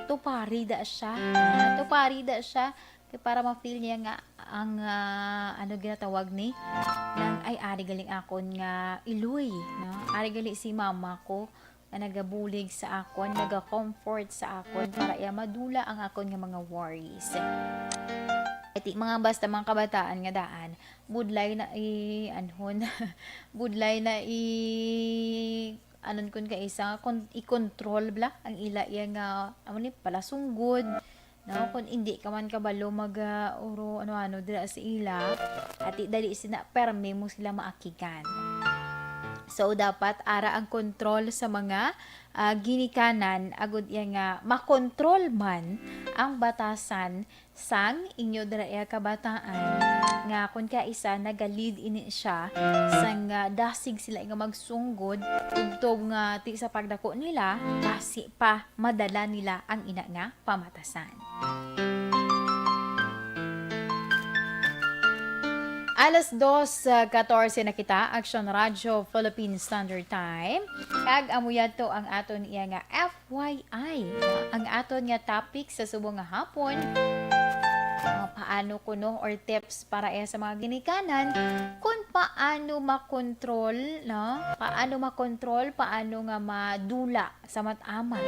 Tupari da siya. Ah, tupari da siya. Kay para ma-feel niya nga ang, ah, ano ginatawag ni? Nang, "Ay, ari galing akon nga iloy, no? Ari gali si mama ko nga nagabulig sa akon, naga-comfort sa akon para iya madula ang akon nga mga worries." Iti mga basta mga kabataan nga daan, budlay na i-, anhon, budlay na i-, anon kun kaisa, kon-, i-control bala ang ila iya nga, amo ni, palasunggod, no? Kung indi ka man kabalo mag, ah, uro ano-ano dira sa ila, ati dali sina permi mo sila maakigan. So, dapat ara ang kontrol sa mga, ah, ginikanan, agud iya nga makontrol man ang batasan sang inyo dira iya kabataan, nga kon kaisa nagalid ini siya sang, ah, dasig sila nga magsunggod, tubtob nga ti sa pagdako nila, basi pa madala nila ang ina nga pamatasan. Alas dos, ah, katorse na kita, Action Radio Philippine Standard Time. Kag amo yadto ang aton iya nga F Y I, ang aton nga topic sa subong nga hapon. Ah, ano kuno or tips para iya sa mga ginikanan kung paano makontrol, no? Paano makontrol, paano nga madula sa mat-aman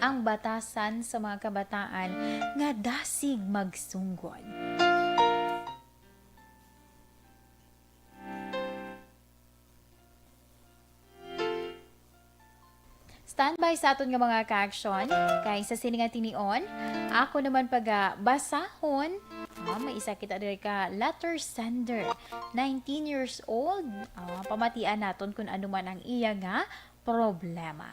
ang batasan sa mga kabataan nga dasig magsunggod. Standby sa aton nga mga ka-action, kay sa sini nga tinion, ako naman pagabasahon. Ah, may isa kita diri ka letter sender, nineteen years old. Ah, pamatian naton kung ano man ang iya nga problema.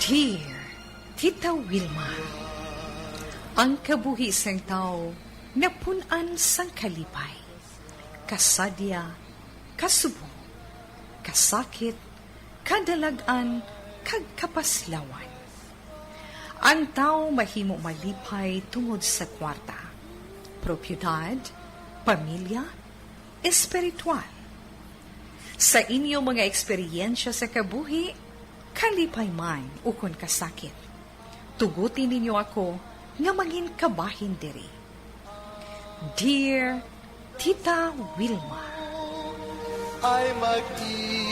Dear Tita Wilma, ang kabuhi sang tawo napun-an sang kalipay, kasadya, kasubong, kasakit, kadalag-an, kag kapaslawan. Ang tawo mahimo malipay tungod sa kwarta, propiedad, pamilya, espiritual. Sa inyo mga eksperyensya sa kabuhi, kalipay man ukon kasakit, tuguti ninyo ako nga mangin kabahin diri. Dear Tita Wilma. Ay mag-ila.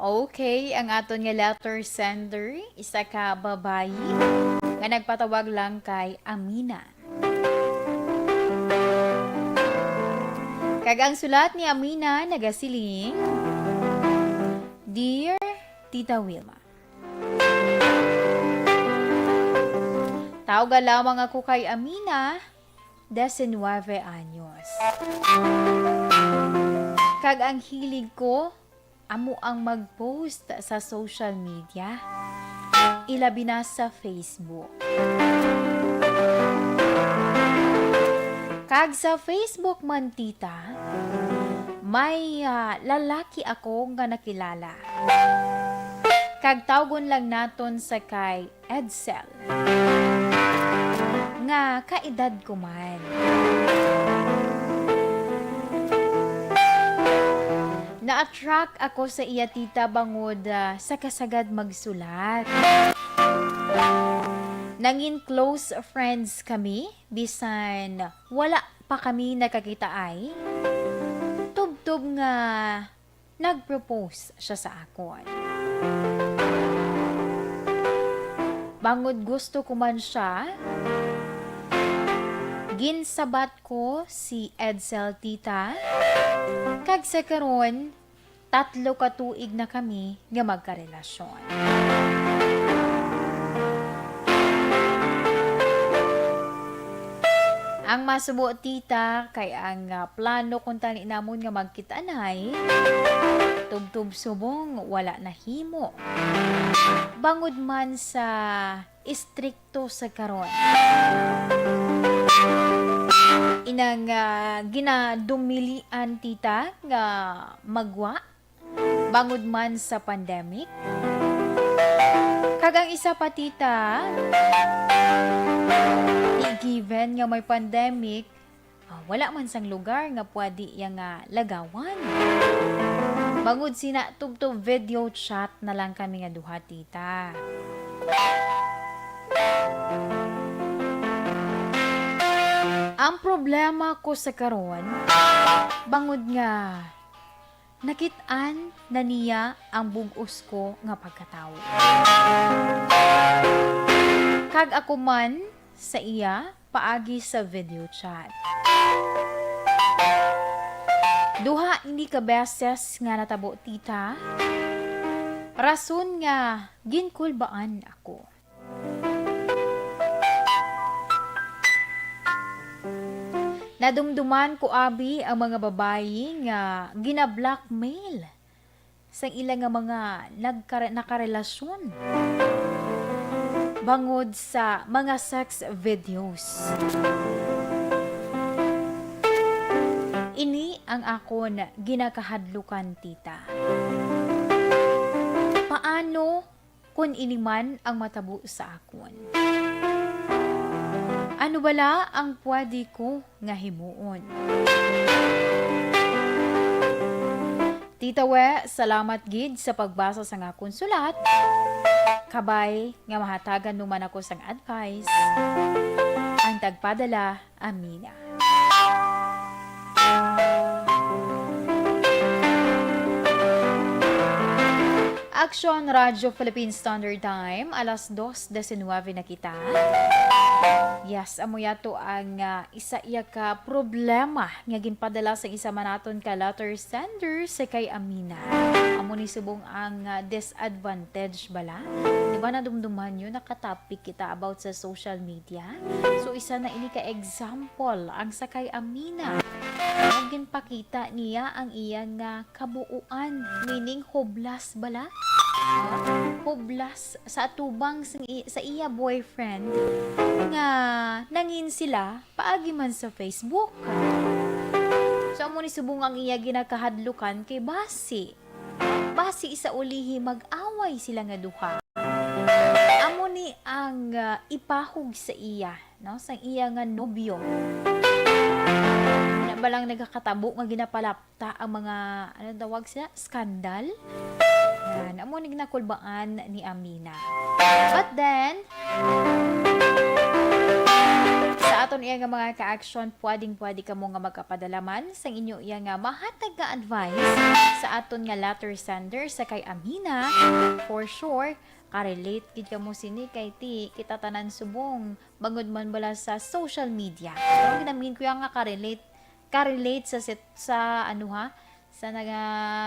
Okay, ang aton nga letter sender, isa ka babayi nga nagpatawag lang kay Amina. Kag ang sulat ni Amina nagasiling, Dear Tita Wilma, tawga lamang ako kay Amina, diecinueve anyos. Kag ang hilig ko amo ang mag-post sa social media, ilabi na sa Facebook. Kag sa Facebook man, tita, may, ah, lalaki ako nga nakilala. Kag tawgon lang naton sa kay Edsel, nga kaedad ko man. Na-attract ako sa iya, tita, bangod, ah, sa kasagad magsulat. Nangin close friends kami, bisan wala pa kami nagkakitaay. Tubtob nga nag-propose siya sa akon. Bangod gusto ko man siya, ginsabat ko si Edsel, tita, kag sa karon, tatlo ka tuig na kami nga magkarelasyon. Ang masubo, tita, kay ang, ah, plano kuntani namon nga magkit-anay, tubtob subong wala nahimo. Bangod man sa istrikto sa karon. Inang, ah, ginadumilian, tita, nga magwa bangod man sa pandemic. Kag ang isa pa, tita, di given nga may pandemic, ah, wala man sang lugar nga pwede iya nga lagawan. Bangod sina, tubtob video chat na lang kami nga duha, tita. Ang problema ko sa karon, bangod nga nakit-an na niya ang bug-os ko nga pagkatawo. Kag ako man sa iya paagi sa video chat. Duha ini ka beses nga natabo, tita, rason nga ginkulbaan ako. Nadumduman ko abi ang mga babayi nga gina-blackmail sang ila nga mga nagkare-, nakarelasyon bangod sa mga sex videos. Ini ang akon ginakahadlukan, tita. Paano kon ini man ang matabo sa akon? Ano bala ang pwede ko nga himuon? Tita We, salamat gid sa pagbasa sang akon sulat. Kabay nga mahatagan mo man ako sang advice. Ang tagpadala, Amina. Action Radio Philippine Standard Time, alas dos diecinueve na kita. Yes, amo yato ang, ah, isa iya ka problema nga ginpadala sa isa man naton ka letter sender sa kay Amina. Amo ni subong ang, ah, disadvantage bala. Di ba nadumduman nyo, nakatopic kita about sa social media? So, isa na ini ka example ang sa kay Amina. Ang ginpakita niya ang iya nga kabuuan, meaning hublas bala. Ah, hublas sa atubang sa, i- sa iya boyfriend nga nangin sila paagi man sa Facebook. So, amo ni subong ang iya ginakahadlukan kay basi. Basi sa ulihi mag-away sila nga duha. Amo ni ang, ah, ipahog sa iya, no, sang iya nga nobyo. Wala ba lang nagakatabo nga ginapalapta ang mga, ano tawag siya, skandal? Yan, amo ni ginakulbaan ni Amina. But then, sa aton iya nga mga ka-action, pwedeng-pwede kamo nga magkapadala man sang inyo iya nga mahatag nga advice sa aton nga letter sender sa kay Amina. For sure, ka-relate gid kamo sini kay ti kita tanan subong bangod man bala sa social media. Ang ginamin ko yang nga ka-relate, ka-relate sa sit-, sa ano ha, sa naga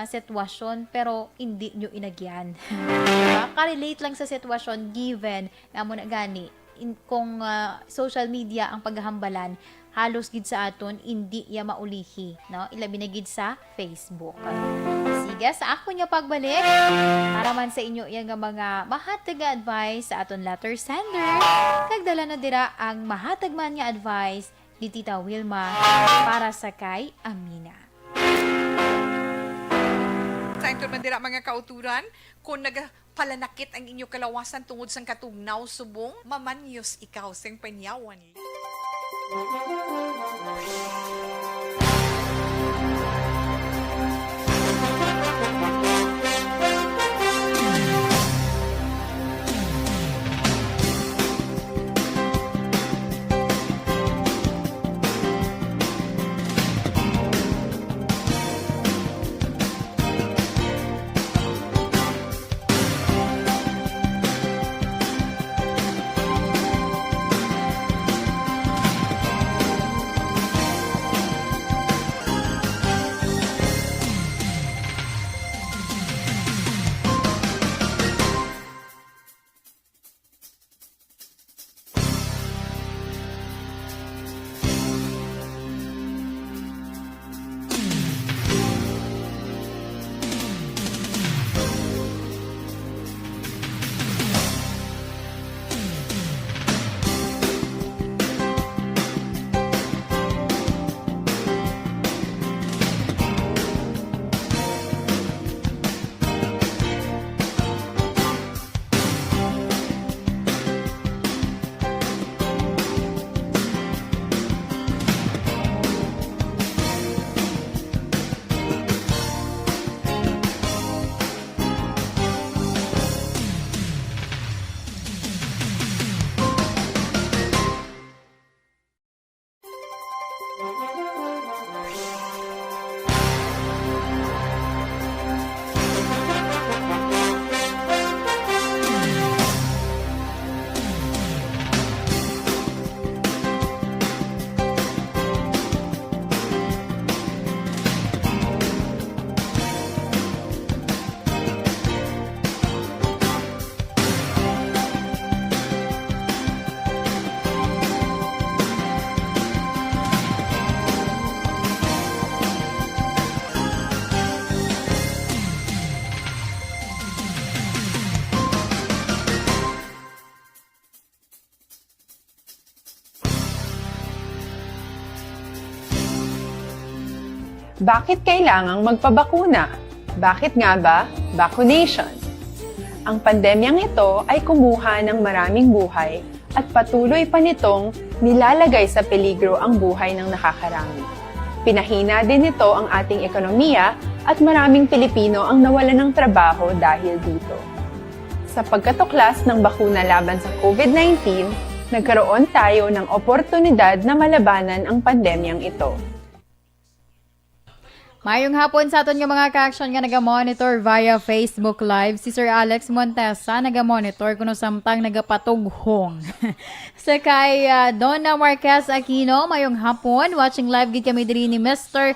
sitwasyon, pero hindi nyo inagyan. Diba? Ka-relate lang sa sitwasyon given na mo na gani. In, kung, ah, social media ang paghahambalan, halos gid sa aton hindi iya maulihi, no? Ilabi na gid sa Facebook. Sige, sa ako niya pagbalik, para man sa inyo iya nga mga mahatag nga advice sa aton letter sender, kagdala na dira ang mahatag man nga advice ni Tita Wilma para sa kay Amina. Sa inyo man dira, mga kauturan, kung nagapalanakit ang inyo kalawasan tungod sang katugnaw subong, mamanyos ikaw sing panyawan. Bakit kailangang magpabakuna? Bakit nga ba vaccination? Ang pandemyang ito ay kumuha ng maraming buhay at patuloy pa nitong nilalagay sa peligro ang buhay ng nakakarami. Pinahina din nito ang ating ekonomiya at maraming Pilipino ang nawalan ng trabaho dahil dito. Sa pagkatuklas ng bakuna laban sa COVID nineteen, nagkaroon tayo ng oportunidad na malabanan ang pandemyang ito. Mayong hapon sa aton nga mga ka-action nga naga-monitor via Facebook Live. Si Sir Alex Montesa naga-monitor kuno samtang nagapatughong. Sa kay ah, Donna Marquez Aquino, mayong hapon. Watching live gid kami diri ni Mister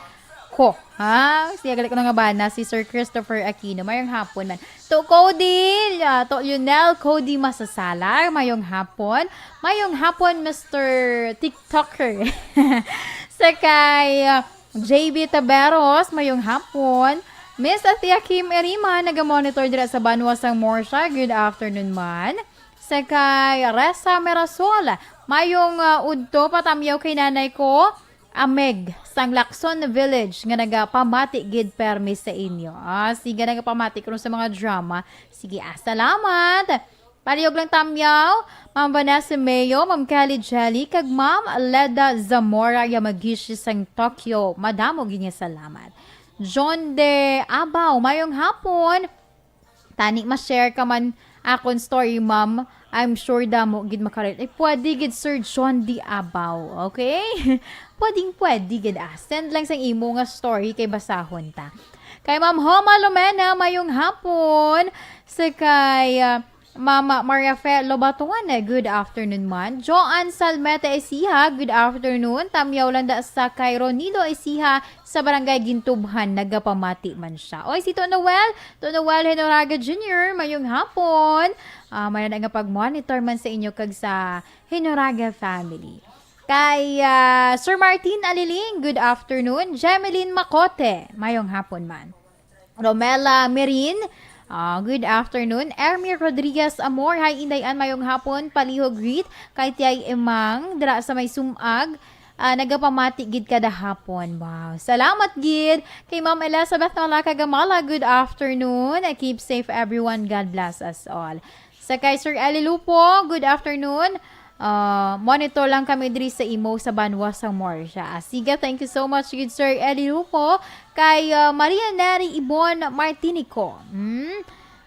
Ko. Ha? Siya gali ko nga bana, si Sir Christopher Aquino. Mayong hapon man. To Cody, ah, to Lionel, Cody Masasalar, mayong hapon. Mayong hapon, Mister TikToker. Sa kay ah, J B Taberos, mayong hapon. Miss Athea Kim Erima, naga-monitor dira sa banwa sang Morsha. Good afternoon man. Sa kay Resa Merasol, mayong ah, udto, patamyaw kay nanay ko, Ameg, sang Lacson Village, nga nagapamati gid permi sa inyo. Ah, sige, nagapamati kuno sa mga drama. Sige, ah, salamat. Palihog lang tamyaw, Ma'am Vanessa Mayo, Ma'am Kelly Jelly, kag Ma'am Leda Zamora Yamagishi sang Tokyo. Madamo gid nga salamat. John De Abaw, mayong hapon. Tani ma-share ka man akon story, ma'am. I'm sure damo gid makarelate. Ay, pwede gid, Sir John De Abaw. Okay? Pwedeng pwede gid ah. Send lang sang imo nga story kay basahon ta. Kay Ma'am Homa Lumena, mayong hapon. Sa kay ah, Mama Maria Fe Lobaton, good afternoon man. Joan Salmete Isiha, good afternoon. Tamyaw lang da sa kay Ronido Isiha sa Barangay Gintubhan, nagapamati man siya. Oy, si To Noel, To Noel Henoraga Junior, mayong hapon. Ah, may na nga pag-monitor man sa inyo kag sa Henoraga family. Kay ah, Sir Martin Aliling, good afternoon. Jemeline Makote, mayong hapon man. Romela Mirin, ah, good afternoon. Ermi Rodriguez Amor, hi Inday Ann, mayong hapon. Palihog greet kay Tiay Emang, dira sa may Sumag. Ah, nagapamati gid kada hapon. Wow. Salamat gid kay Ma'am Elizabeth Nalaka Gamala. Good afternoon. Ah, keep safe everyone. God bless us all. Sa kay Sir Eli Lupo, good afternoon. Ah, monitor lang kami diri sa imo sa banwa sang Morsha. Ah, sige, thank you so much gid, Sir Eli Lupo. Kay ah, Maria Neri Ibon Martinico. Hmm?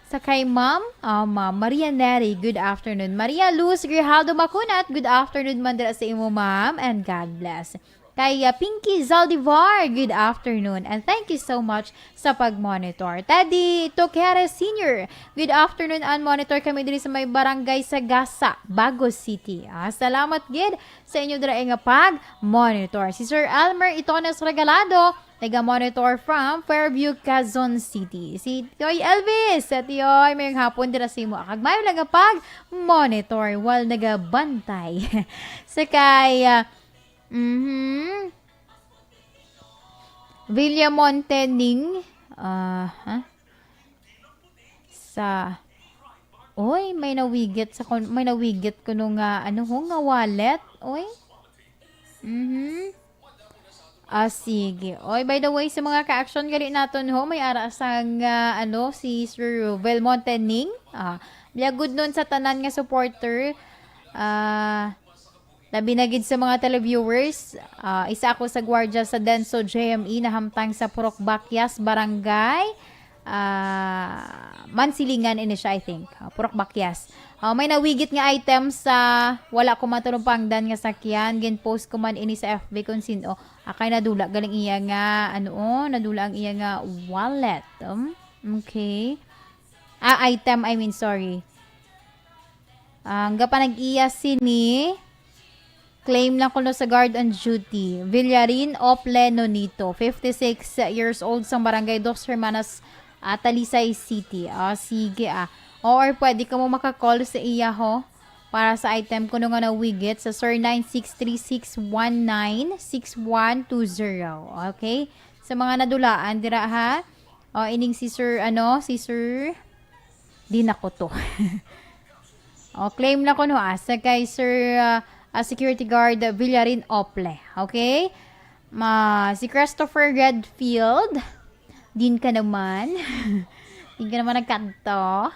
Sa kay Ma'am, ah, Ma'am Maria Neri, good afternoon. Maria Luz Grijaldo Macunat, good afternoon man dira sa imo, Ma'am, and God bless. Kay ah, Pinky Zaldivar, good afternoon. And thank you so much sa pag-monitor. Teddy Toqueres Senior, good afternoon, and monitor kami diri sa may barangay Sagasa, Bago City. Ah, salamat gid sa inyo dira nga pag-monitor. Si Sir Elmer Itones Regalado, naga-monitor from Fairview, Quezon City. Si Tioy Elvis, sa Tioy, mayong hapon dira sa imo. Kag mayo lang nga pag-monitor, wal nagabantay. Sa kay, ah, mhm. Villamonte Ning, ah, ha? Sa, oy, may nawigit sa kon-, may nawigit kuno nga, ano ho, nga wallet, oy. Mhm. Ah, sige. Oy, by the way, sa mga ka-action gali naton ho, may ara sang, ah, ano, si Sir Belmonte Ning. Ah, biya gud nun sa tanan nga supporter. Ah, labi na gid sa mga televiewers. Ah, isa ako sa gwardiya sa Denso J M E na hamtang sa Purok Bakyas, Barangay ah, Mansilingan ini siya, I think. Ah, Purok Bakyas. Ah, may nawigit nga item sa wala ko matulupangdan nga sakyan. Gin-post ko man ini sa F B kung sino. Akay nadula galing iya nga, ano, oh, nadula ang iya nga wallet. Um, okay. Ah, item, I mean, sorry. Ang gapanag-iya sini, claim lang kuno sa guard on duty. Villarin Ople Nonito, fifty-six years old, sang Barangay Dos Hermanas, ah, Talisay City. Ah, sige, ah. O, or pwede ka mo maka-call sa iya, ho, para sa item kuno nga nawigit sa zero nine six three six one nine six one two zero. Okay? Sa mga nadulaan dira, ha? O, ining si Sir, ano, si Sir, di na ko to. O, claim na ko, no, ah, sa kay Sir, ah, ah, Security Guard Villarin Ople. Okay? Ma, si Christopher Redfield, din ka naman. Din ka naman nagkadto.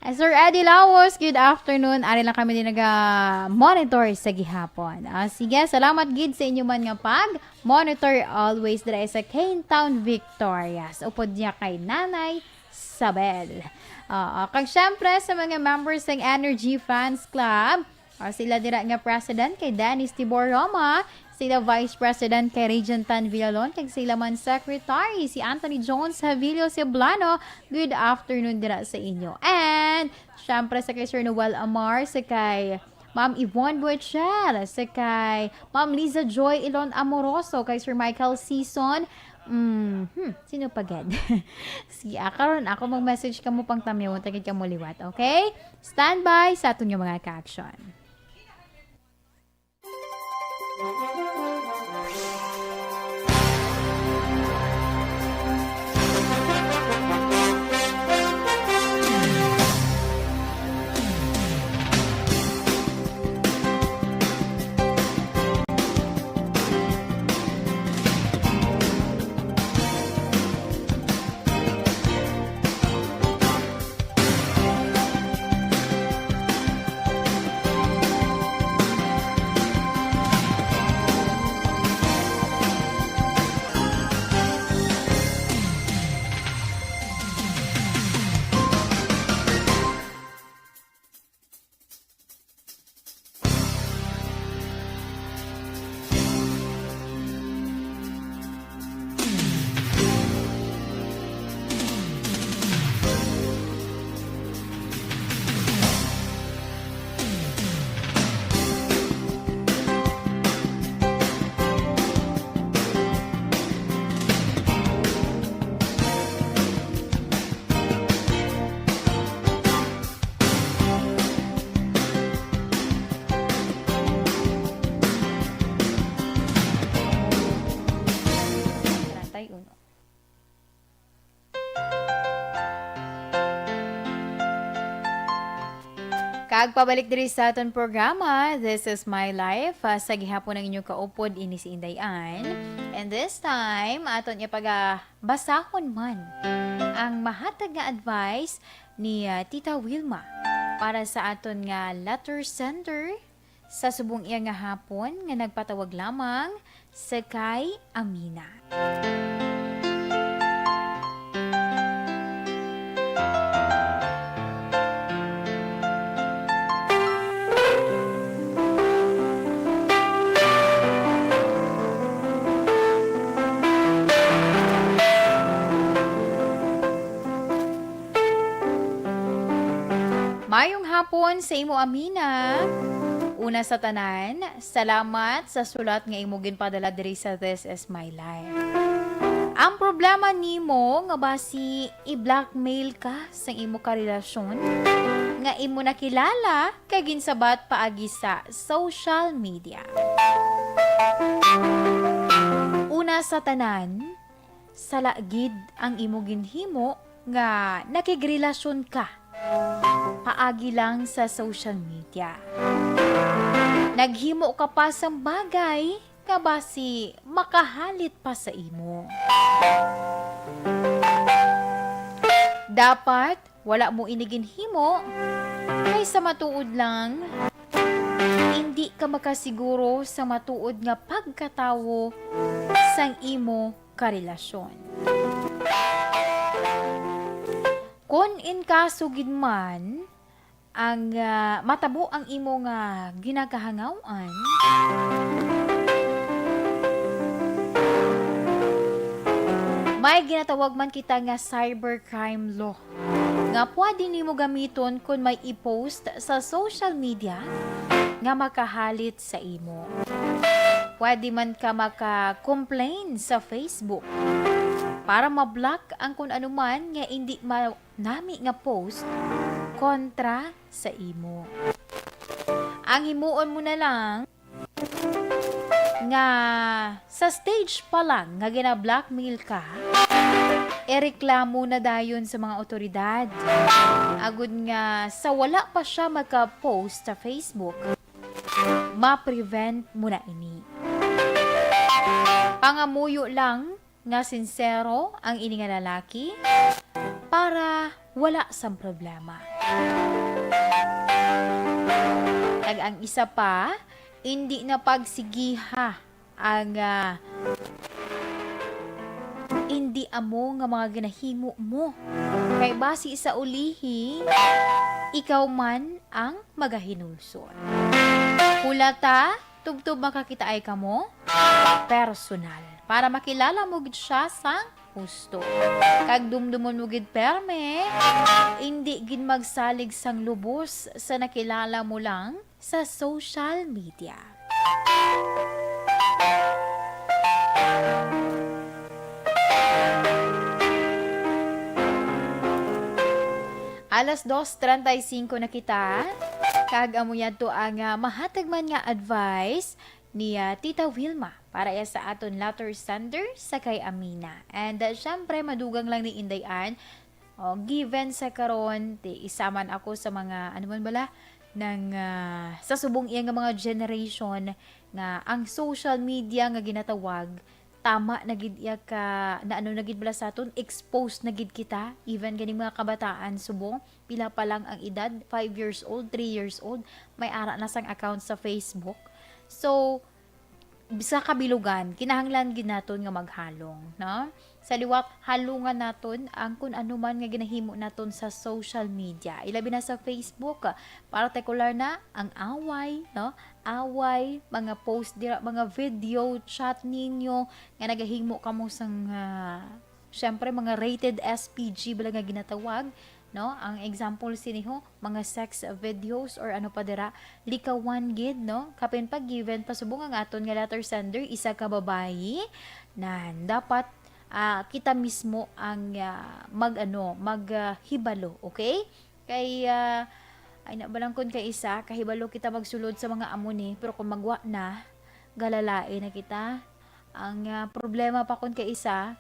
Ah, Sir Eddie Laos, good afternoon. Ari lang kami din naga-monitor sa gihapon. Ah, sige, salamat gid sa inyo man nga pag-monitor always dira sa Kane Town, Victorias. Upod niya kay Nanay Sabel. Ah, kag syempre sa mga members ng Energy Fans Club, ah, sila dira nga President kay Dennis Tibor Roma, sila Vice President kay Regent Tan Villalon, kag sila man Secretary si Anthony Jones Havilio Ceblano. Good afternoon dira sa inyo. And syempre sa kay Sir Noel Amar, sa kay Ma'am Yvonne Buechel, sa kay Ma'am Liza Joy Ilon Amoroso, kay Sir Michael Season. Mm, hmm, sino pa gid? Sige, ah, karon ako mag-message kamo pang tamyaw, tagid kamo liwat, okay? Standby sa aton nga mga ka-action. Treinta y uno. Kag pabalik diri sa aton programa, This is My Life. Ah, sa gihapon ang inyong kaupod, ini si Inday Ann. And this time, aton nga pagabasahon man ang mahatag nga advice ni, ah, Tita Wilma para sa aton nga letter sender sa subong iya nga hapon nga nagpatawag lamang sa kay Amina. Mayong hapon sa imo, Amina. Una sa tanan, salamat sa sulat nga imo ginpadala diri sa This Is My Life. Ang problema nimo nga basi i-blackmail ka sa imo karelasyon nga imo nakilala kag ginsabat paagi sa social media. Una sa tanan, sala gid ang imo ginhimo nga nakigrelasyon ka paagi lang sa social media. Naghimo ka pa sang bagay nga basi makahalit pa sa imo. Dapat wala mo ini ginhimo, kay sa matuod lang, indi ka makasiguro sa matuod nga pagkatawo sang imo karelasyon. Kon in kaso gid man ang, ah, matabo ang imo nga ginakahangaw-an, may ginatawag man kita nga cybercrime law nga pwede nimo gamiton kon may i-post sa social media nga makahalit sa imo. Pwede man ka maka-complain sa Facebook para ma-block ang kun ano man nga indi ma-, nami nga post kontra sa imo. Ang himuon mo na lang nga sa stage pa lang nga gina-blackmail ka, ireklamo na dayon sa mga awtoridad. Agud nga sa wala pa siya magka-post sa Facebook, ma-prevent mo na ini. Pangamuyo lang nga sinsero ang ini nga lalaki para wala sang problema. Kag ang isa pa, indi na pagsigiha ang, ah, indi amo nga mga ginahimo mo. Kay basi sa ulihi, ikaw man ang magahinulsol. Hulata, tubtob makakitaay kamo personal para makilala mo gid siya sang husto. Kag dumdumon mo gid perme, indi gid magsalig sang lubos sa nakilala mo lang sa social media. Alas dos treinta y cinco na kita, kag amo yadto ang, ah, mahatag man nga advice ni, ah, Tita Wilma para ya sa aton letter sender sa kay Amina. And, ah, syempre, madugang lang ni Inday Ann. Oh, given sa karon, ti, isa man ako sa mga, ano man bala, nang, ah, sa subong iya nga mga generation nga ang social media nga ginatawag, tama na gid iya ka, na ano na gid bala sa aton, exposed na gid kita, even ganing mga kabataan subong, pila pa lang ang edad, five years old, three years old, may ara na sang account sa Facebook. So, sa kabilugan, kinahanglan gid naton nga maghalong, no? Sa liwat, halungan naton ang kun ano man nga ginahimo naton sa social media, ilabi na sa Facebook, partikular na ang away, no? Away, mga post dira, mga video chat ninyo nga nagahimo kamo sang, ah, syempre, mga rated S P G bala nga ginatawag, no? Ang example sini ho, mga sex videos or ano pa dira, likawan gid, no? Kapin pa, given pa subong ang aton nga letter sender, isa ka babayi, nan dapat, ah, kita mismo ang, ah, mag-ano, mag, ah, hibalo, okay? Kay, ah, ay na ba lang kun kay isa, kahibalo kita magsulod sa mga amo ni, pero kung magwa na, galalain na kita. Ang, ah, problema pa kun kay isa,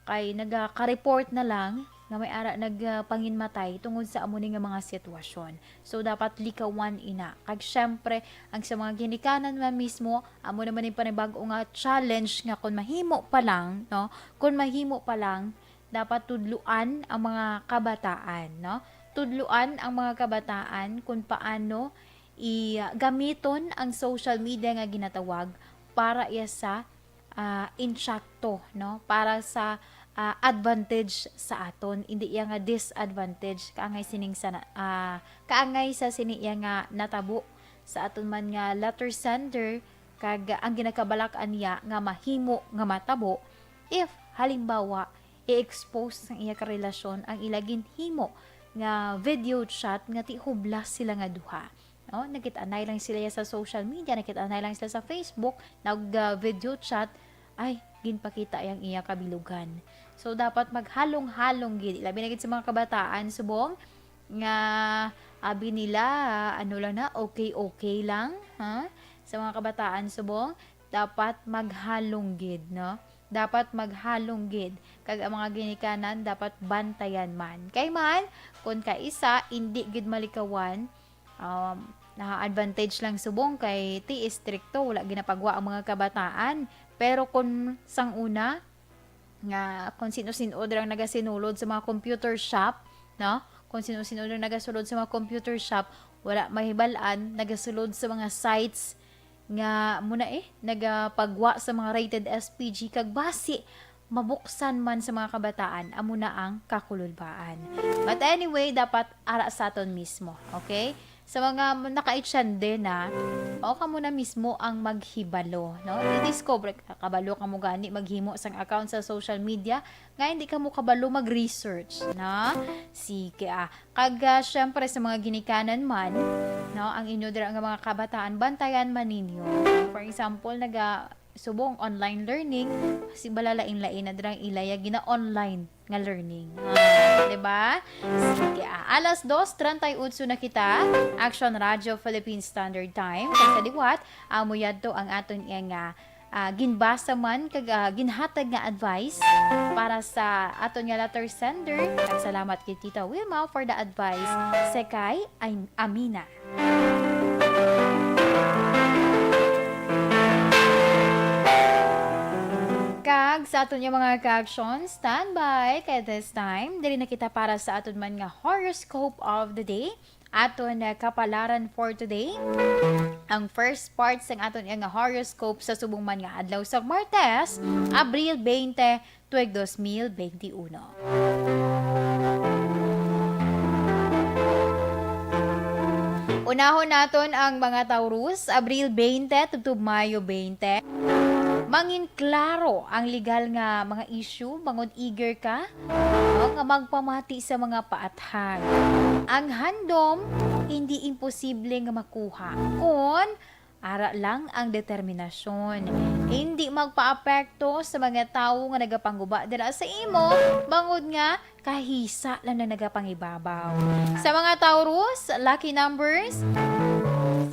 kay nagaka-report na lang nga may ara nag, ah, panginmatay tungod sa amo ni nga mga sitwasyon. So, dapat likawan ina. Kag syempre, ang sa mga ginikanan man mismo, amo naman yung panibag-o nga challenge nga kung mahimo pa lang, no? Kung mahimo pa lang, dapat tudluan ang mga kabataan, no? Tudluan ang mga kabataan kung paano i, ah, gamiton ang social media nga ginatawag para iya sa, ah, insakto, no? Para sa, ah, advantage sa aton, indi iya nga disadvantage, kaangay sining sana, ah, kaangay sa sini iya nga natabo sa aton man nga letter sender, kag ang ginakabalak-an niya nga mahimo nga matabo if, halimbawa, i-expose sang iya karelasyon ang ila ginhimo nga video chat nga ti hublas sila nga duha. No? Nakit-anay lang sila ya sa social media, nakit-anay lang sila sa Facebook, nag, ah, video chat, ay, ginpakita yang iya kabilugan. So, dapat maghalong-halong gid. Labi na gid sa mga kabataan, subong, nga abi nila, ano lang na, okay-okay lang, ha? Sa mga kabataan, subong, dapat maghalong gid, no? Dapat maghalong gid. Kag ang mga ginikanan dapat bantayan man. Kay man, kun kaisa, indi gid malikawan, um, na advantage lang subong kay ti istrikto, wala ginapagwa ang mga kabataan. Pero kun sang una, nga kung sino-sino dirang nagasinulod sa mga computer shop, no? Kung sino-sino dirang nagasulod sa mga computer shop, wala mahibal-an, nagasulod sa mga sites nga muna eh, nagapagwa sa mga rated S P G kag basi mabuksan man sa mga kabataan, amo na ang kakululbaan. But anyway, dapat ara sa aton mismo, okay? Sa mga nakaitsyan din na, o kamo na mismo ang maghibalo, no? I-discover, kabalo kamo gani maghimo sang account sa social media, nga hindi kamo kabalo mag-research, no? Sige, ah. Kag, ah, syempre, sa mga ginikanan man, no, ang inyo dira nga mga kabataan, bantayan man ninyo. For example, naga, subong online learning, si balalain-lain na dirang ilaya gina-online nga learning. Ah, di ba? Sige, ah. Alas dos treinta y ocho na kita. Action Radio Philippine Standard Time. Kag sa liwat, amo yadto ang aton iya nga, ah, ginbasa man kag, ah, ginhatag nga advice para sa aton nga letter sender. Nagsalamat kay Tita Wilma for the advice. Sekay ay Amina. Sa aton nga mga ka-aksyon, standby kay this time, diri na kita para sa aton man nga horoscope of the day. Aton, uh, kapalaran for today. Ang first part sang aton nga horoscope sa subong man nga adlaw sa Martes, Abril twenty, tuig dos mil benti uno. Unahon naton ang mga Taurus, Abril twenty tubtob Mayo twenty. Mangin klaro ang legal nga mga issue, bangod eager ka, no, nga magpamati sa mga paathag. Ang handom, hindi imposible nga makuha kon ara lang ang determinasyon. Hindi magpaapekto sa mga tawo nga nagapanguba dira sa imo, bangod nga kahisa lang na nagapangibabaw. Sa mga Taurus, lucky numbers,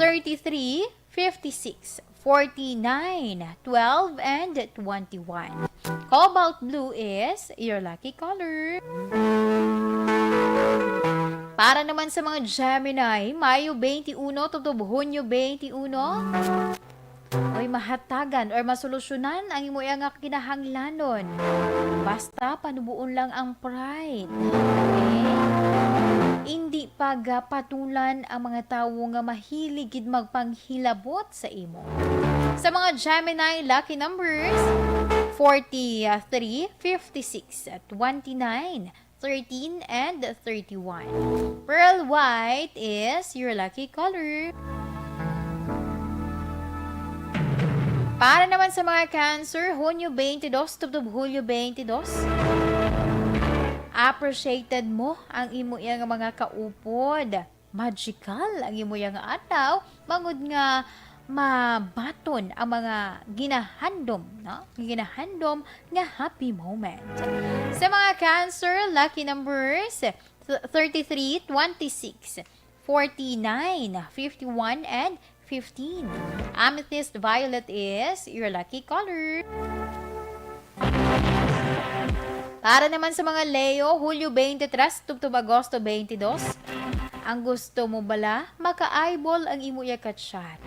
thirty-three, fifty-six, forty-nine, twelve, and twenty-one. Cobalt blue is your lucky color. Para naman sa mga Gemini, Mayo twenty-one tubtob Hunyo twenty-one, oy, mahatagan or masolusyonan ang imo nga kinahanglanon. Basta panuboon lang ang pride. Okay? Hindi pagapatulan ang mga tawo nga mahilig gid magpanghilabot sa imo. Sa mga Gemini, lucky numbers, forty-three, fifty-six, twenty-nine, thirteen, and thirty-one. Pearl white is your lucky color. Para naman sa mga Cancer, Hunyo twenty-two tubtob Hulyo twenty-two. Appreciated mo ang imo nga mga kaupod. Magical ang imo nga adlaw, bangod nga mabaton ang mga ginahandom, no? Ginahandom nga happy moment. Sa mga Cancer, lucky numbers, th-, thirty-three, twenty-six, forty-nine, fifty-one, and fifteen. Amethyst violet is your lucky color. Para naman sa mga Leo, Hulyo twenty-three tubtob Agosto twenty-two, ang gusto mo bala, maka-eyeball ang imo iya ka chat.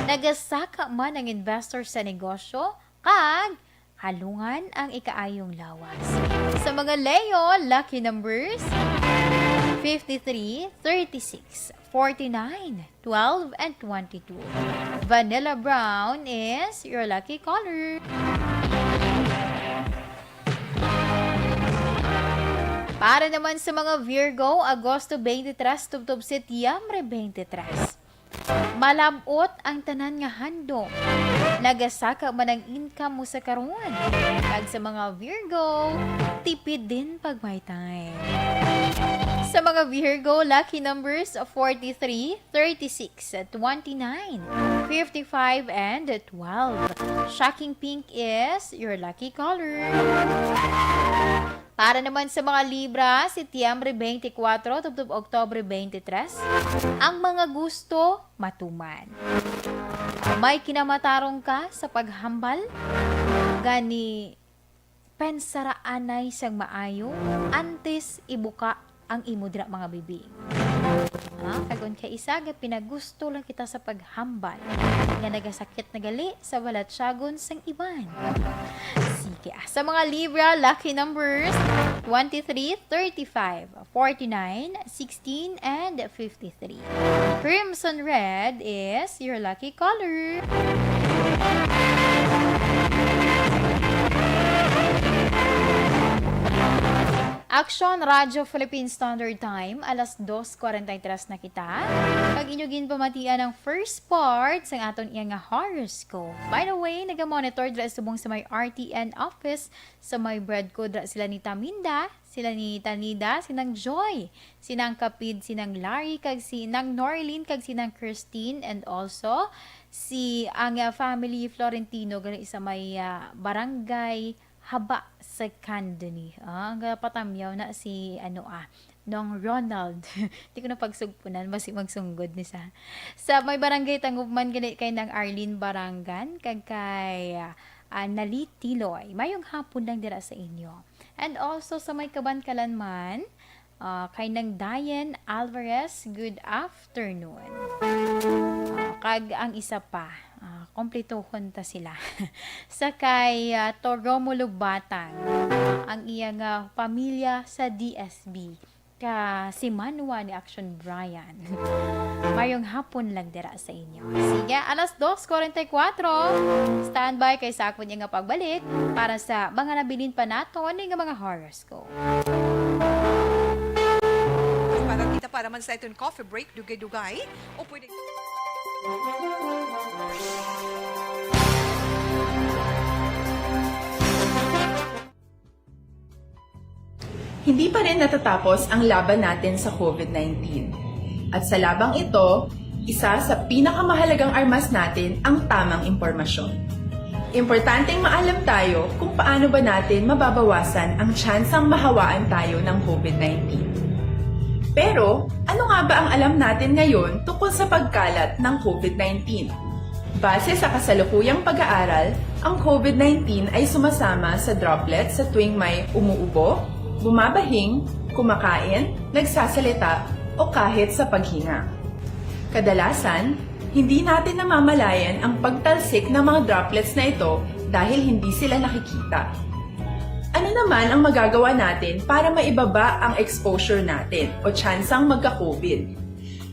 Nagasaka man ang investor sa negosyo, kag halungan ang ikaayong lawas. Sa mga Leo, lucky numbers, fifty-three, thirty-six, forty-nine, twelve, and twenty-two. Vanilla brown is your lucky color. Para naman sa mga Virgo, Agosto twenty-three tubtob Setyembre twenty-three. Malab-ot ang tanan nga handom. Nagasaka man ang income mo sa karon. Kag sa mga Virgo, tipid din pag may time. Sa mga Virgo, lucky numbers forty-three, thirty-six, twenty-nine, fifty-five, and twelve. Shocking pink is your lucky color. Para naman sa mga Libra, Setyembre twenty-four tubtob Oktubre twenty-three, ang mga gusto matuman. May kinamatarong ka sa paghambal? Gani, pensara anay sang maayo antes ibuka ang imo dira mga bibig. Ha? Kag kon kaisa, gapinagusto lang kita sa paghambal nga nagasakit na gali sa balatyagon sang iban. Sige, ah, sa mga Libra, lucky numbers, twenty-three, thirty-five, forty-nine, sixteen, and fifty-three. Crimson red is your lucky color. Aksyon Radyo Philippine Standard Time, alas dos kwarenta y tres na kita. Kag inyo ginpamatian ang first part sang aton iya nga horoscope. By the way, naga-monitor dira subong sa may R T N office, sa may Bread Co, dira sila ni Taminda, sila ni Tanida, si Nang Joy, si Nang Kapid, si Nang Larry, kag si Nang Norlene, kag si Nang Christine, and also si ang, ah, family Florentino, gani sa may, ah, barangay Haba Secondary. Ah, ang patamyaw na si, ano, ah, Nong Ronald. Di ko na pagsugpunan, basi magsunggod ni sa. Sa may barangay Tangubman, gani kay Nang Arlene Barangan, kag kay, ah, ah, Nali Tiloy. Mayong hapon lang dira sa inyo. And also sa may Kabankalan man, ah, kay Nang Diane Alvarez, good afternoon. Ah, kag ang isa pa, ah, Kompletohon ta sila. Sa kay, ah, Toromo Lubatan, ang iya nga pamilya sa D S B, ka si Manwa ni Action Brian. Mayong hapon lang dira sa inyo. Sige, alas dos forty-four. Standby kay sa akon nga pagbalik para sa mga nabilin pa naton nga mga horoscope. Para kita para man sa iton coffee break, dugay-dugay, o pwede Hindi pa rin natatapos ang laban natin sa COVID nineteen. At sa labang ito, isa sa pinakamahalagang armas natin ang tamang impormasyon. Importanteng maalam tayo kung paano ba natin mababawasan ang tsansang mahawaan tayo ng COVID nineteen. Pero, ano nga ba ang alam natin ngayon tungkol sa pagkalat ng COVID nineteen? Base sa kasalukuyang pag-aaral, ang COVID nineteen ay sumasama sa droplets sa tuwing may umuubo, bumabahing, kumakain, nagsasalita, o kahit sa paghinga. Kadalasan, hindi natin namamalayan ang pagtalsik ng mga droplets na ito dahil hindi sila nakikita. Ano naman ang magagawa natin para maibaba ang exposure natin o tsansang magka-COVID?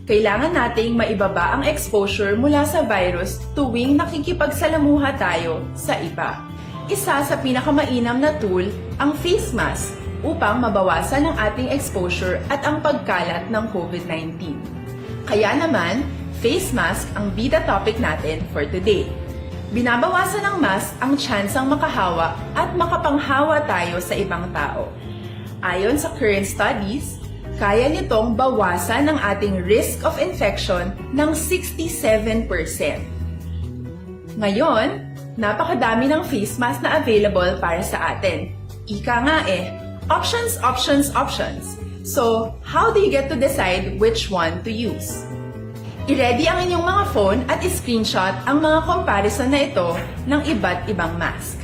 Kailangan nating maibaba ang exposure mula sa virus tuwing nakikipagsalamuha tayo sa iba. Isa sa pinakamainam na tool ang face mask upang mabawasan ang ating exposure at ang pagkalat ng COVID nineteen. Kaya naman, face mask ang bida topic natin for today. Binabawasan ng mask ang tsansang makahawa at makapanghawa tayo sa ibang tao. Ayon sa current studies, kaya nitong bawasan ang ating risk of infection ng sixty-seven percent. Ngayon, napakadami ng face mask na available para sa atin. Ika nga eh, options, options, options. So, how do you get to decide which one to use? I-ready ang inyong mga phone at i-screenshot ang mga comparison na ito ng iba't ibang mask.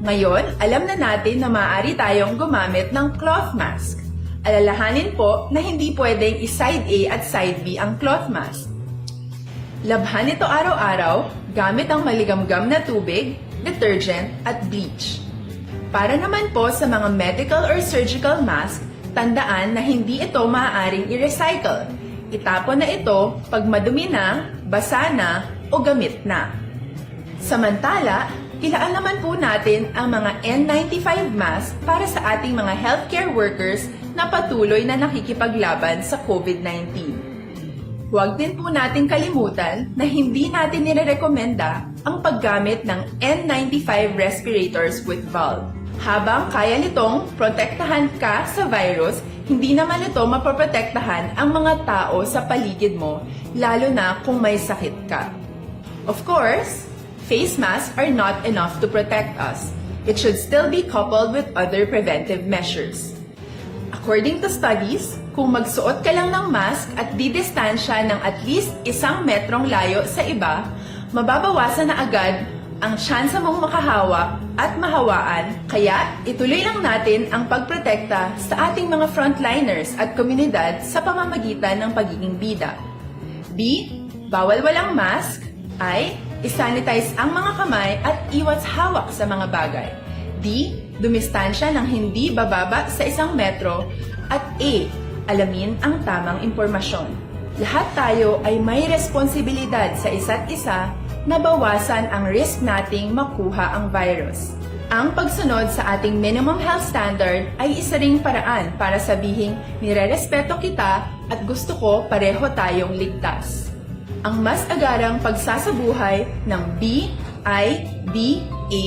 Ngayon, alam na natin na maaari tayong gumamit ng cloth mask. Alalahanin po na hindi pwedeng i-side A at side B ang cloth mask. Labhan ito araw-araw gamit ang maligamgam na tubig, detergent, at bleach. Para naman po sa mga medical or surgical mask, tandaan na hindi ito maaaring i-recycle. Itapon na ito pag madumi na, basa na, o gamit na. Samantala, ilaan naman po natin ang mga N ninety-five mask para sa ating mga healthcare workers na patuloy na nakikipaglaban sa COVID nineteen. Huwag din po nating kalimutan na hindi natin nirerekomenda ang paggamit ng N ninety-five respirators with valve. Habang kaya nitong protektahan ka sa virus, hindi naman ito mapoprotektahan ang mga tao sa paligid mo, lalo na kung may sakit ka. Of course, face masks are not enough to protect us. It should still be coupled with other preventive measures. According to studies, kung magsuot ka lang ng mask at didistansya ng at least isang metrong layo sa iba, mababawasan na agad ang tsansa mong makahawa at mahawaan. Kaya, ituloy lang natin ang pagprotekta sa ating mga frontliners at komunidad sa pamamagitan ng pagiging bida. B, bawal walang mask. I, i-sanitize ang mga kamay at iwas hawak sa mga bagay. D, dumistansya ng hindi bababa sa isang metro. At E, alamin ang tamang impormasyon. Lahat tayo ay may responsibilidad sa isa't isa na bawasan ang risk nating makuha ang virus. Ang pagsunod sa ating minimum health standard ay isa ring paraan para sabihing nirerespeto kita at gusto ko pareho tayong ligtas. Ang mas agarang pagsasabuhay ng B I B A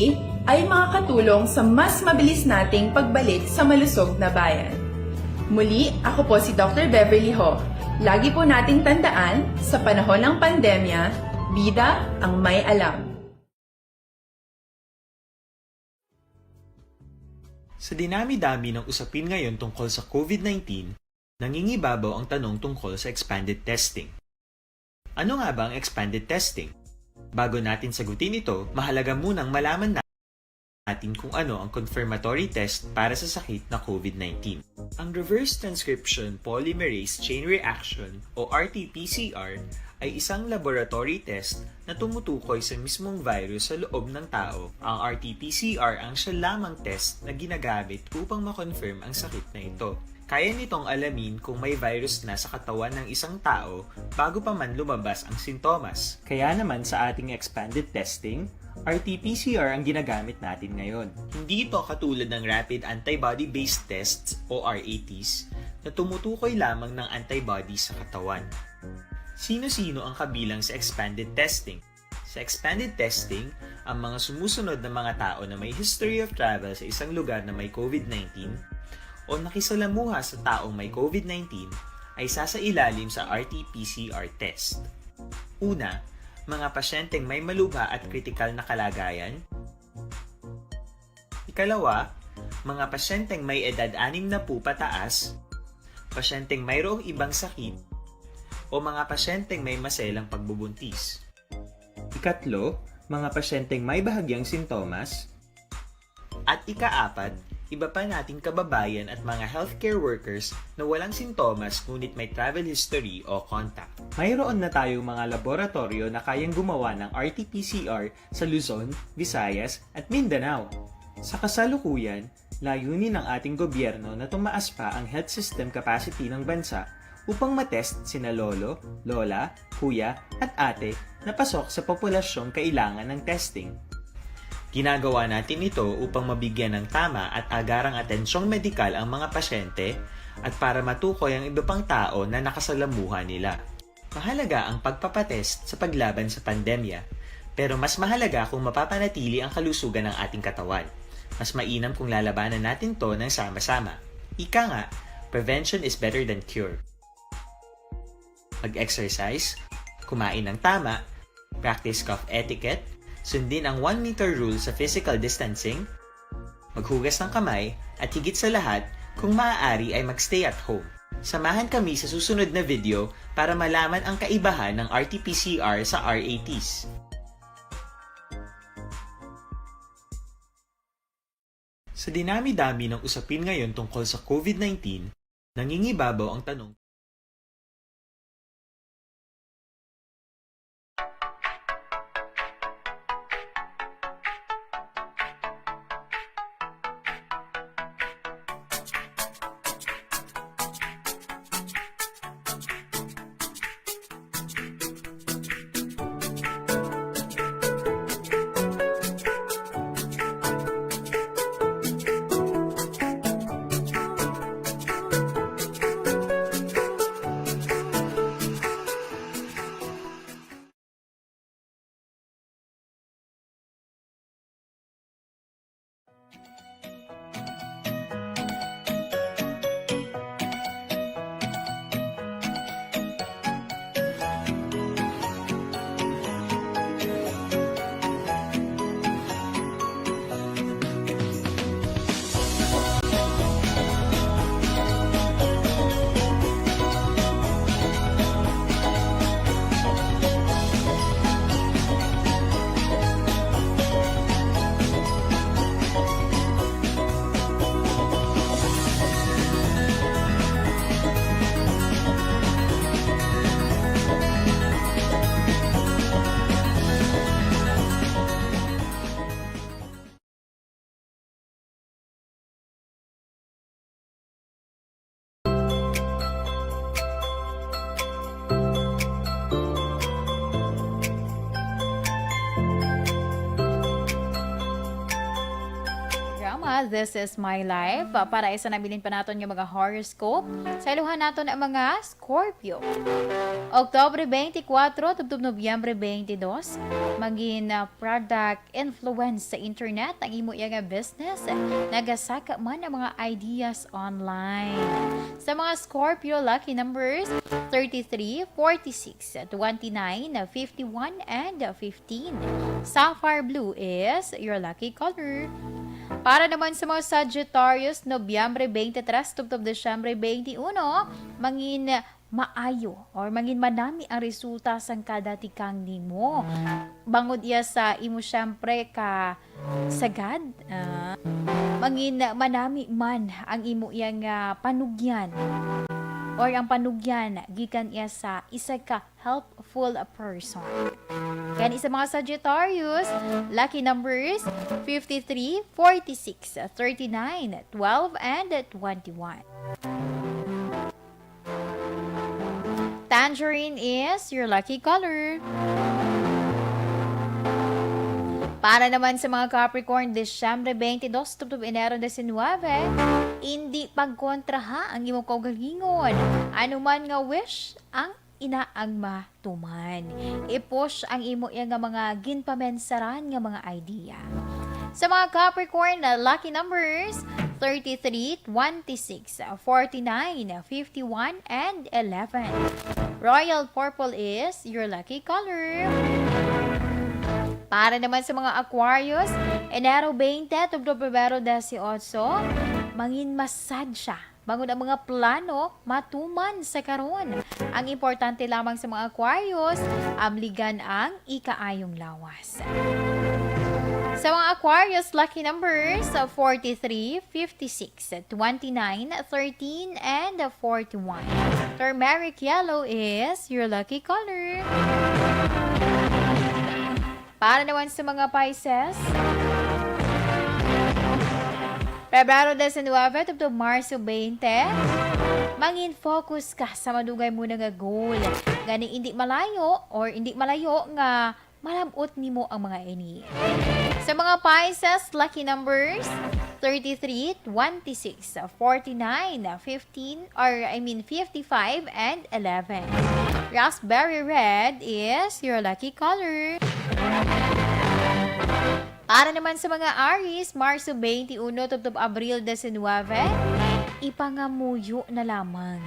ay makakatulong sa mas mabilis nating pagbalik sa malusog na bayan. Muli, ako po si Doctor Beverly Ho. Lagi po nating tandaan, sa panahon ng pandemya, bida ang may alam. Sa dinami-dami ng usapin ngayon tungkol sa COVID nineteen, nangingibabaw ang tanong tungkol sa expanded testing. Ano nga ba ang expanded testing? Bago natin sagutin ito, mahalaga munang malaman na natin kung ano ang confirmatory test para sa sakit na COVID nineteen. Ang reverse transcription polymerase chain reaction o R T P C R ay isang laboratory test na tumutukoy sa mismong virus sa loob ng tao. Ang R T P C R ang siya lamang test na ginagamit upang ma-confirm ang sakit na ito. Kaya nitong alamin kung may virus na sa katawan ng isang tao bago pa man lumabas ang sintomas. Kaya naman sa ating expanded testing, R T P C R ang ginagamit natin ngayon. Hindi ito katulad ng rapid antibody-based tests o R A Ts na tumutukoy lamang ng antibody sa katawan. Sino-sino ang kabilang sa expanded testing? Sa expanded testing, ang mga sumusunod na mga tao na may history of travel sa isang lugar na may COVID nineteen o nakisalamuha sa taong may COVID nineteen ay sasailalim sa R T P C R test. Una, mga pasyenteng may malubha at kritikal na kalagayan. Ikalawa, mga pasyenteng may edad anim na po pataas, pasyenteng mayroong ibang sakit, o mga pasyenteng may maselang pagbubuntis. Ikatlo, mga pasyenteng may bahagyang sintomas. At ikaapat, iba pa nating kababayan at mga healthcare workers na walang sintomas ngunit may travel history o contact. Mayroon na tayong mga laboratoryo na kayang gumawa ng R T P C R sa Luzon, Visayas, at Mindanao. Sa kasalukuyan, layunin ng ating gobyerno na tumaas pa ang health system capacity ng bansa upang matest sina lolo, lola, kuya, at ate na pasok sa populasyong kailangan ng testing. Ginagawa natin ito upang mabigyan ng tama at agarang atensyong medikal ang mga pasyente at para matukoy ang iba pang tao na nakasalamuha nila. Mahalaga ang pagpapatest sa paglaban sa pandemya, pero mas mahalaga kung mapapanatili ang kalusugan ng ating katawan. Mas mainam kung lalabanan natin 'to ng sama-sama. Ika nga, prevention is better than cure. Mag-exercise, kumain ng tama, practice cough etiquette, sundin ang one meter rule sa physical distancing, maghugas ng kamay, at higit sa lahat, kung maaari ay mag-stay at home. Samahan kami sa susunod na video para malaman ang kaibahan ng R T P C R sa R A Ts. Sa dinami-dami ng usapin ngayon tungkol sa COVID nineteen, nangingibabaw ang tanong, Programa, This Is My Life. Para sa nabilin pa naton nga mga horoscope, sa iluhan naton ang mga Scorpio. Oktubre twenty-four, tubtob Nobyembre twenty-two, magin, ah, product influence sa internet ang imo iya nga business. Nagasaka man ang mga ideas online. Sa mga Scorpio lucky numbers, thirty-three, forty-six, twenty-nine, fifty-one, and fifteen. Sapphire blue is your lucky color. Para naman sa mga Sagittarius, Nobyembre twenty-three, tubtob Disyembre twenty-one, mangin maayo or mangin manami ang resulta sang kada tikang nimo. Bangod iya sa imo siyempre ka sagad, ah, mangin manami man ang imo iya nga panugyan or ang panugyan gikan iya sa isa ka helpful person. Gani sa mga Sagittarius, lucky numbers fifty-three, forty-six, thirty-nine, twelve, and twenty-one. Tangerine is your lucky color. Para naman sa mga Capricorn, Disyembre twenty-two tubtob Enero diecinuebe, indi pagkontraha ang imo kaugalingon. Ano man nga wish, ang ina ang matuman. I-push ang imo iya nga mga ginpamensaran nga mga idea. Sa mga Capricorn, na lucky numbers thirty-three, twenty-six, forty-nine, fifty-one, and eleven. Royal purple is your lucky color. Para naman sa mga Aquarius, Enero twenty tubtob Pebrero dieciocho, mangin masadya bangod ang mga plano matuman sa karon. Ang importante lamang sa mga Aquarius, abligan ang ikaayong lawas. Sa mga Aquarius, lucky numbers forty-three, fifty-six, twenty-nine, thirteen, and forty-one. Turmeric yellow is your lucky color. Para naman sa mga Pisces, Pebrero diecinuebe tubtob Marso twenty, mangin focus ka sa madugay mo na nga goal. Gani, hindi malayo or hindi malayo nga malabot nimo ang mga ini. Sa mga Pisces, lucky numbers thirty-three, twenty-six, forty-nine, fifteen, or I mean fifty-five, and eleven. Raspberry red is your lucky color. Para naman sa mga Aries, Marso twenty-one tubtob Abril diecinuebe, ipangamuyo na lamang.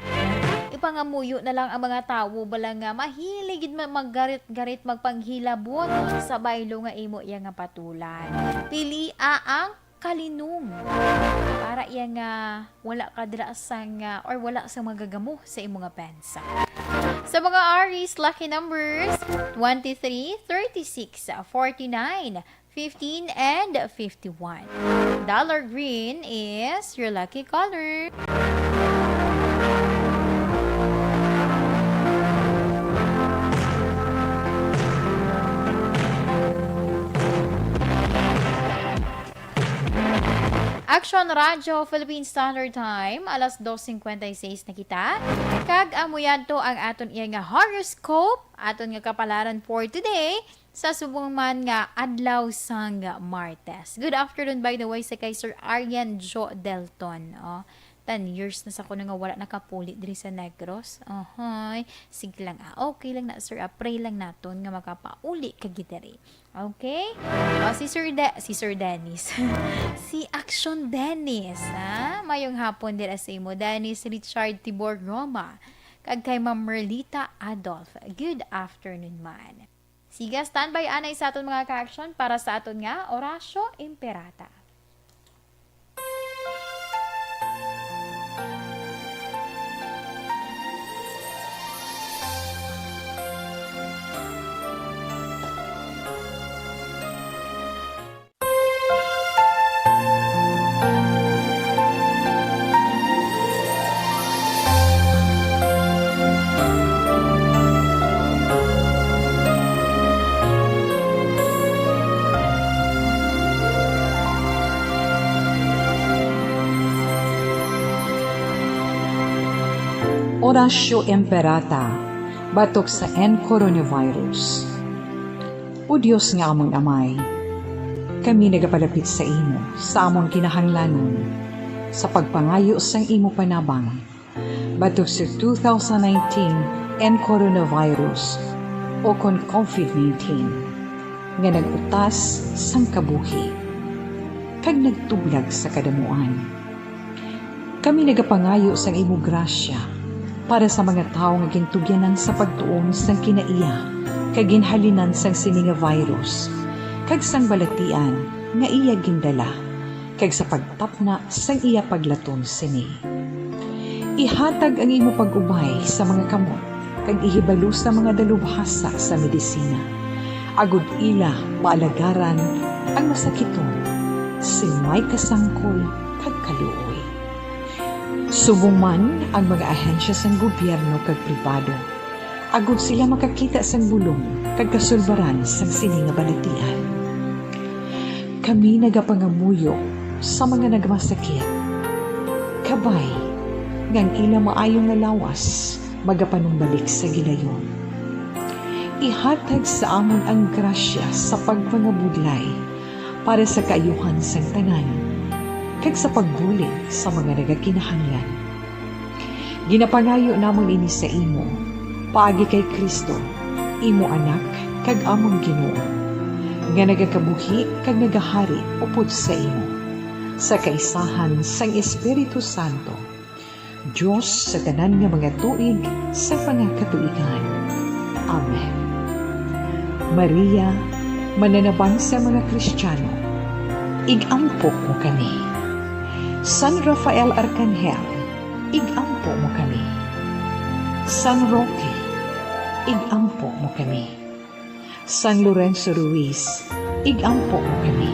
Ipangamuyo na lang ang mga tawo bala nga mahilig gid ma-, maggarit-garit, magpanghilabot sa baylo nga imo iya nga patulan. Pilia ang kalinom para iya nga wala ka dira sang, ah, or wala sang magagamo sa imo nga pensa. Sa mga Aries, lucky numbers twenty-three, thirty-six, forty-nine, fifteen, and fifty-one. Dollar green is your lucky color. Action Radio Philippine Standard Time, alas dos cincuenta y seis na kita. Kag amo yadto ang aton iya nga horoscope, aton nga kapalaran for today, sa subong man nga adlaw sang Martes. Good afternoon, by the way, sa kay Sir Arian Jo Delton. Oh, ten years na sa kuno nga wala nakapuli diri sa Negros. Ohoy, sige lang, ah. Okay lang na, sir, ah. Pray lang naton nga makapauli ka gid diri. Okay? O, si Sir De-, si Sir Dennis. Si Action Dennis, ha? Mayong hapon dira sa imo, Dennis Richard Tibor Roma. Kag kay Ma'am Merlita Adolf. Good afternoon, man. Sige, standby anay sa aton mga ka-action para sa aton nga Orasyo Imperata. Orasyo Imperata, batok sa N coronavirus. O Dios nga amon Amay, kami nagapalapit sa imo sa amon kinahanglanon sa pagpangayo sang imo panabang batok sa two thousand nineteen N coronavirus, o kon COVID nineteen, nga nag-utas sang kabuhi kag nagtublag sa kadamuan. Kami nagapangayo sang imo grasya para sa mga tawo nga gintugyanan sa pagtuon sang kinaiya kag ginhalinan sang sini nga virus, kag sang balatian nga iya gindala, kag sa pagtapna sang iya paglaton sini. Ihatag ang imo pag-ubay sa mga kamot, kag ihibalo sa mga dalubhasa sa medisina, agod ila maalagaran ang masakiton sing may kasangkol kag kaluoy. Subong man ang mga ahensya sang gobyerno kag pribado, agod sila makakita sang bulong kag kasulbaran sang sini nga balatian. Kami nagapangamuyo sa mga nagmasakit, kabay nga ang ila maayo nga lawas magapanumbalik sa gilayon. Ihatag sa amon ang grasya sa pagpangabudlay para sa kaayuhan sang tanan, kag sa pagbulig sa mga nagakinahanglan. Ginapangayo namon ini sa imo, paagi kay Cristo, imo Anak kag amon Ginoo, nga nagakabuhi kag nagahari upod sa imo, sa kaisahan sang Espiritu Santo, Dios sa tanan nga mga tuig sa mga katuigan. Amen. Maria, mananabang sa mga Kristiyano, ig-ampo mo kami. San Rafael Arcangel, ig-ampo mo kami. San Roque, ig-ampo mo kami. San Lorenzo Ruiz, ig-ampo mo kami.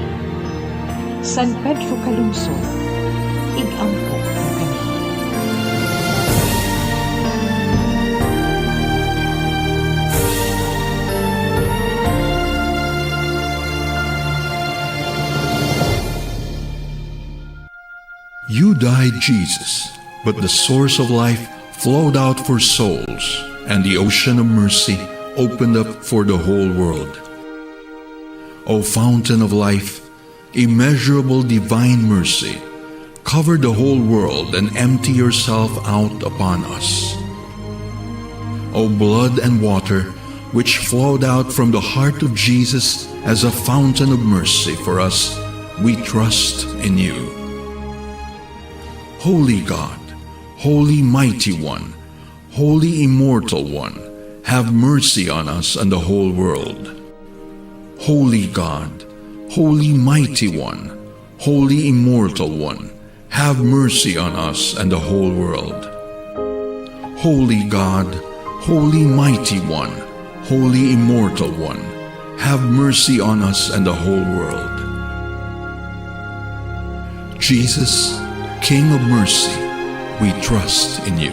San Pedro Calungsod, ig-ampo mo kami. You died, Jesus, but the source of life flowed out for souls, and the ocean of mercy opened up for the whole world. O fountain of life, immeasurable divine mercy, cover the whole world and empty yourself out upon us. O blood and water, which flowed out from the heart of Jesus as a fountain of mercy for us, we trust in you. Holy God, Holy Mighty One, Holy Immortal One, have mercy on us and the whole world. Holy God, Holy Mighty One, Holy Immortal One, have mercy on us and the whole world. Holy God, Holy Mighty One, Holy Immortal One, have mercy on us and the whole world. Jesus, King of mercy, we trust in you.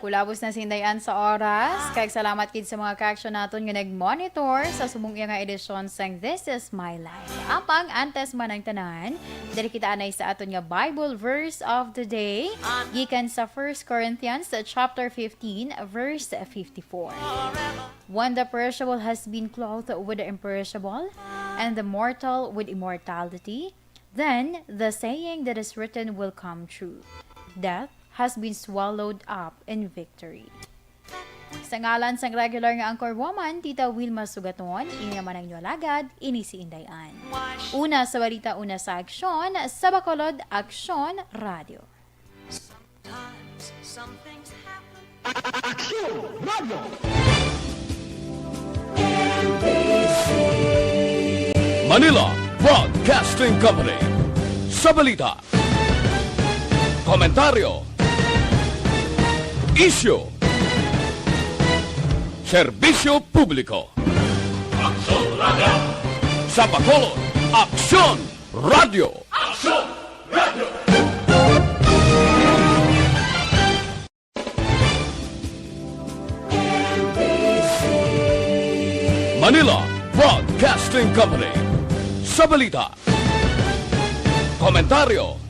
Kulabos na sindayan sa oras, kag salamat gid sa mga ka-action naton nga nag-monitor sa subong iya nga edisyon sang This Is My Life. Apang antes man ang tanan, diri kita anay sa aton nga Bible verse of the day, gikan sa First Corinthians chapter fifteen, verse fifty-four. When the perishable has been clothed with the imperishable, and the mortal with immortality, then the saying that is written will come true: "Death has been swallowed up in victory." Sa ngalan sang regular nga anchor woman, Tita Wilma Sugaton, ini naman ang inyo alagad, ini si Inday Ann. Una sa balita, una sa aksyon, sa Bacolod Aksyon Radio. Sometimes some things happen. Aksyon Radio. Manila Broadcasting Company. Sa balita, komentaryo, isyu, serbisyo publiko. Aksyon Radio. Sa Bacolod, Aksyon Radio. Aksyon Radio. Manila Broadcasting Company. Sa balita, komentaryo,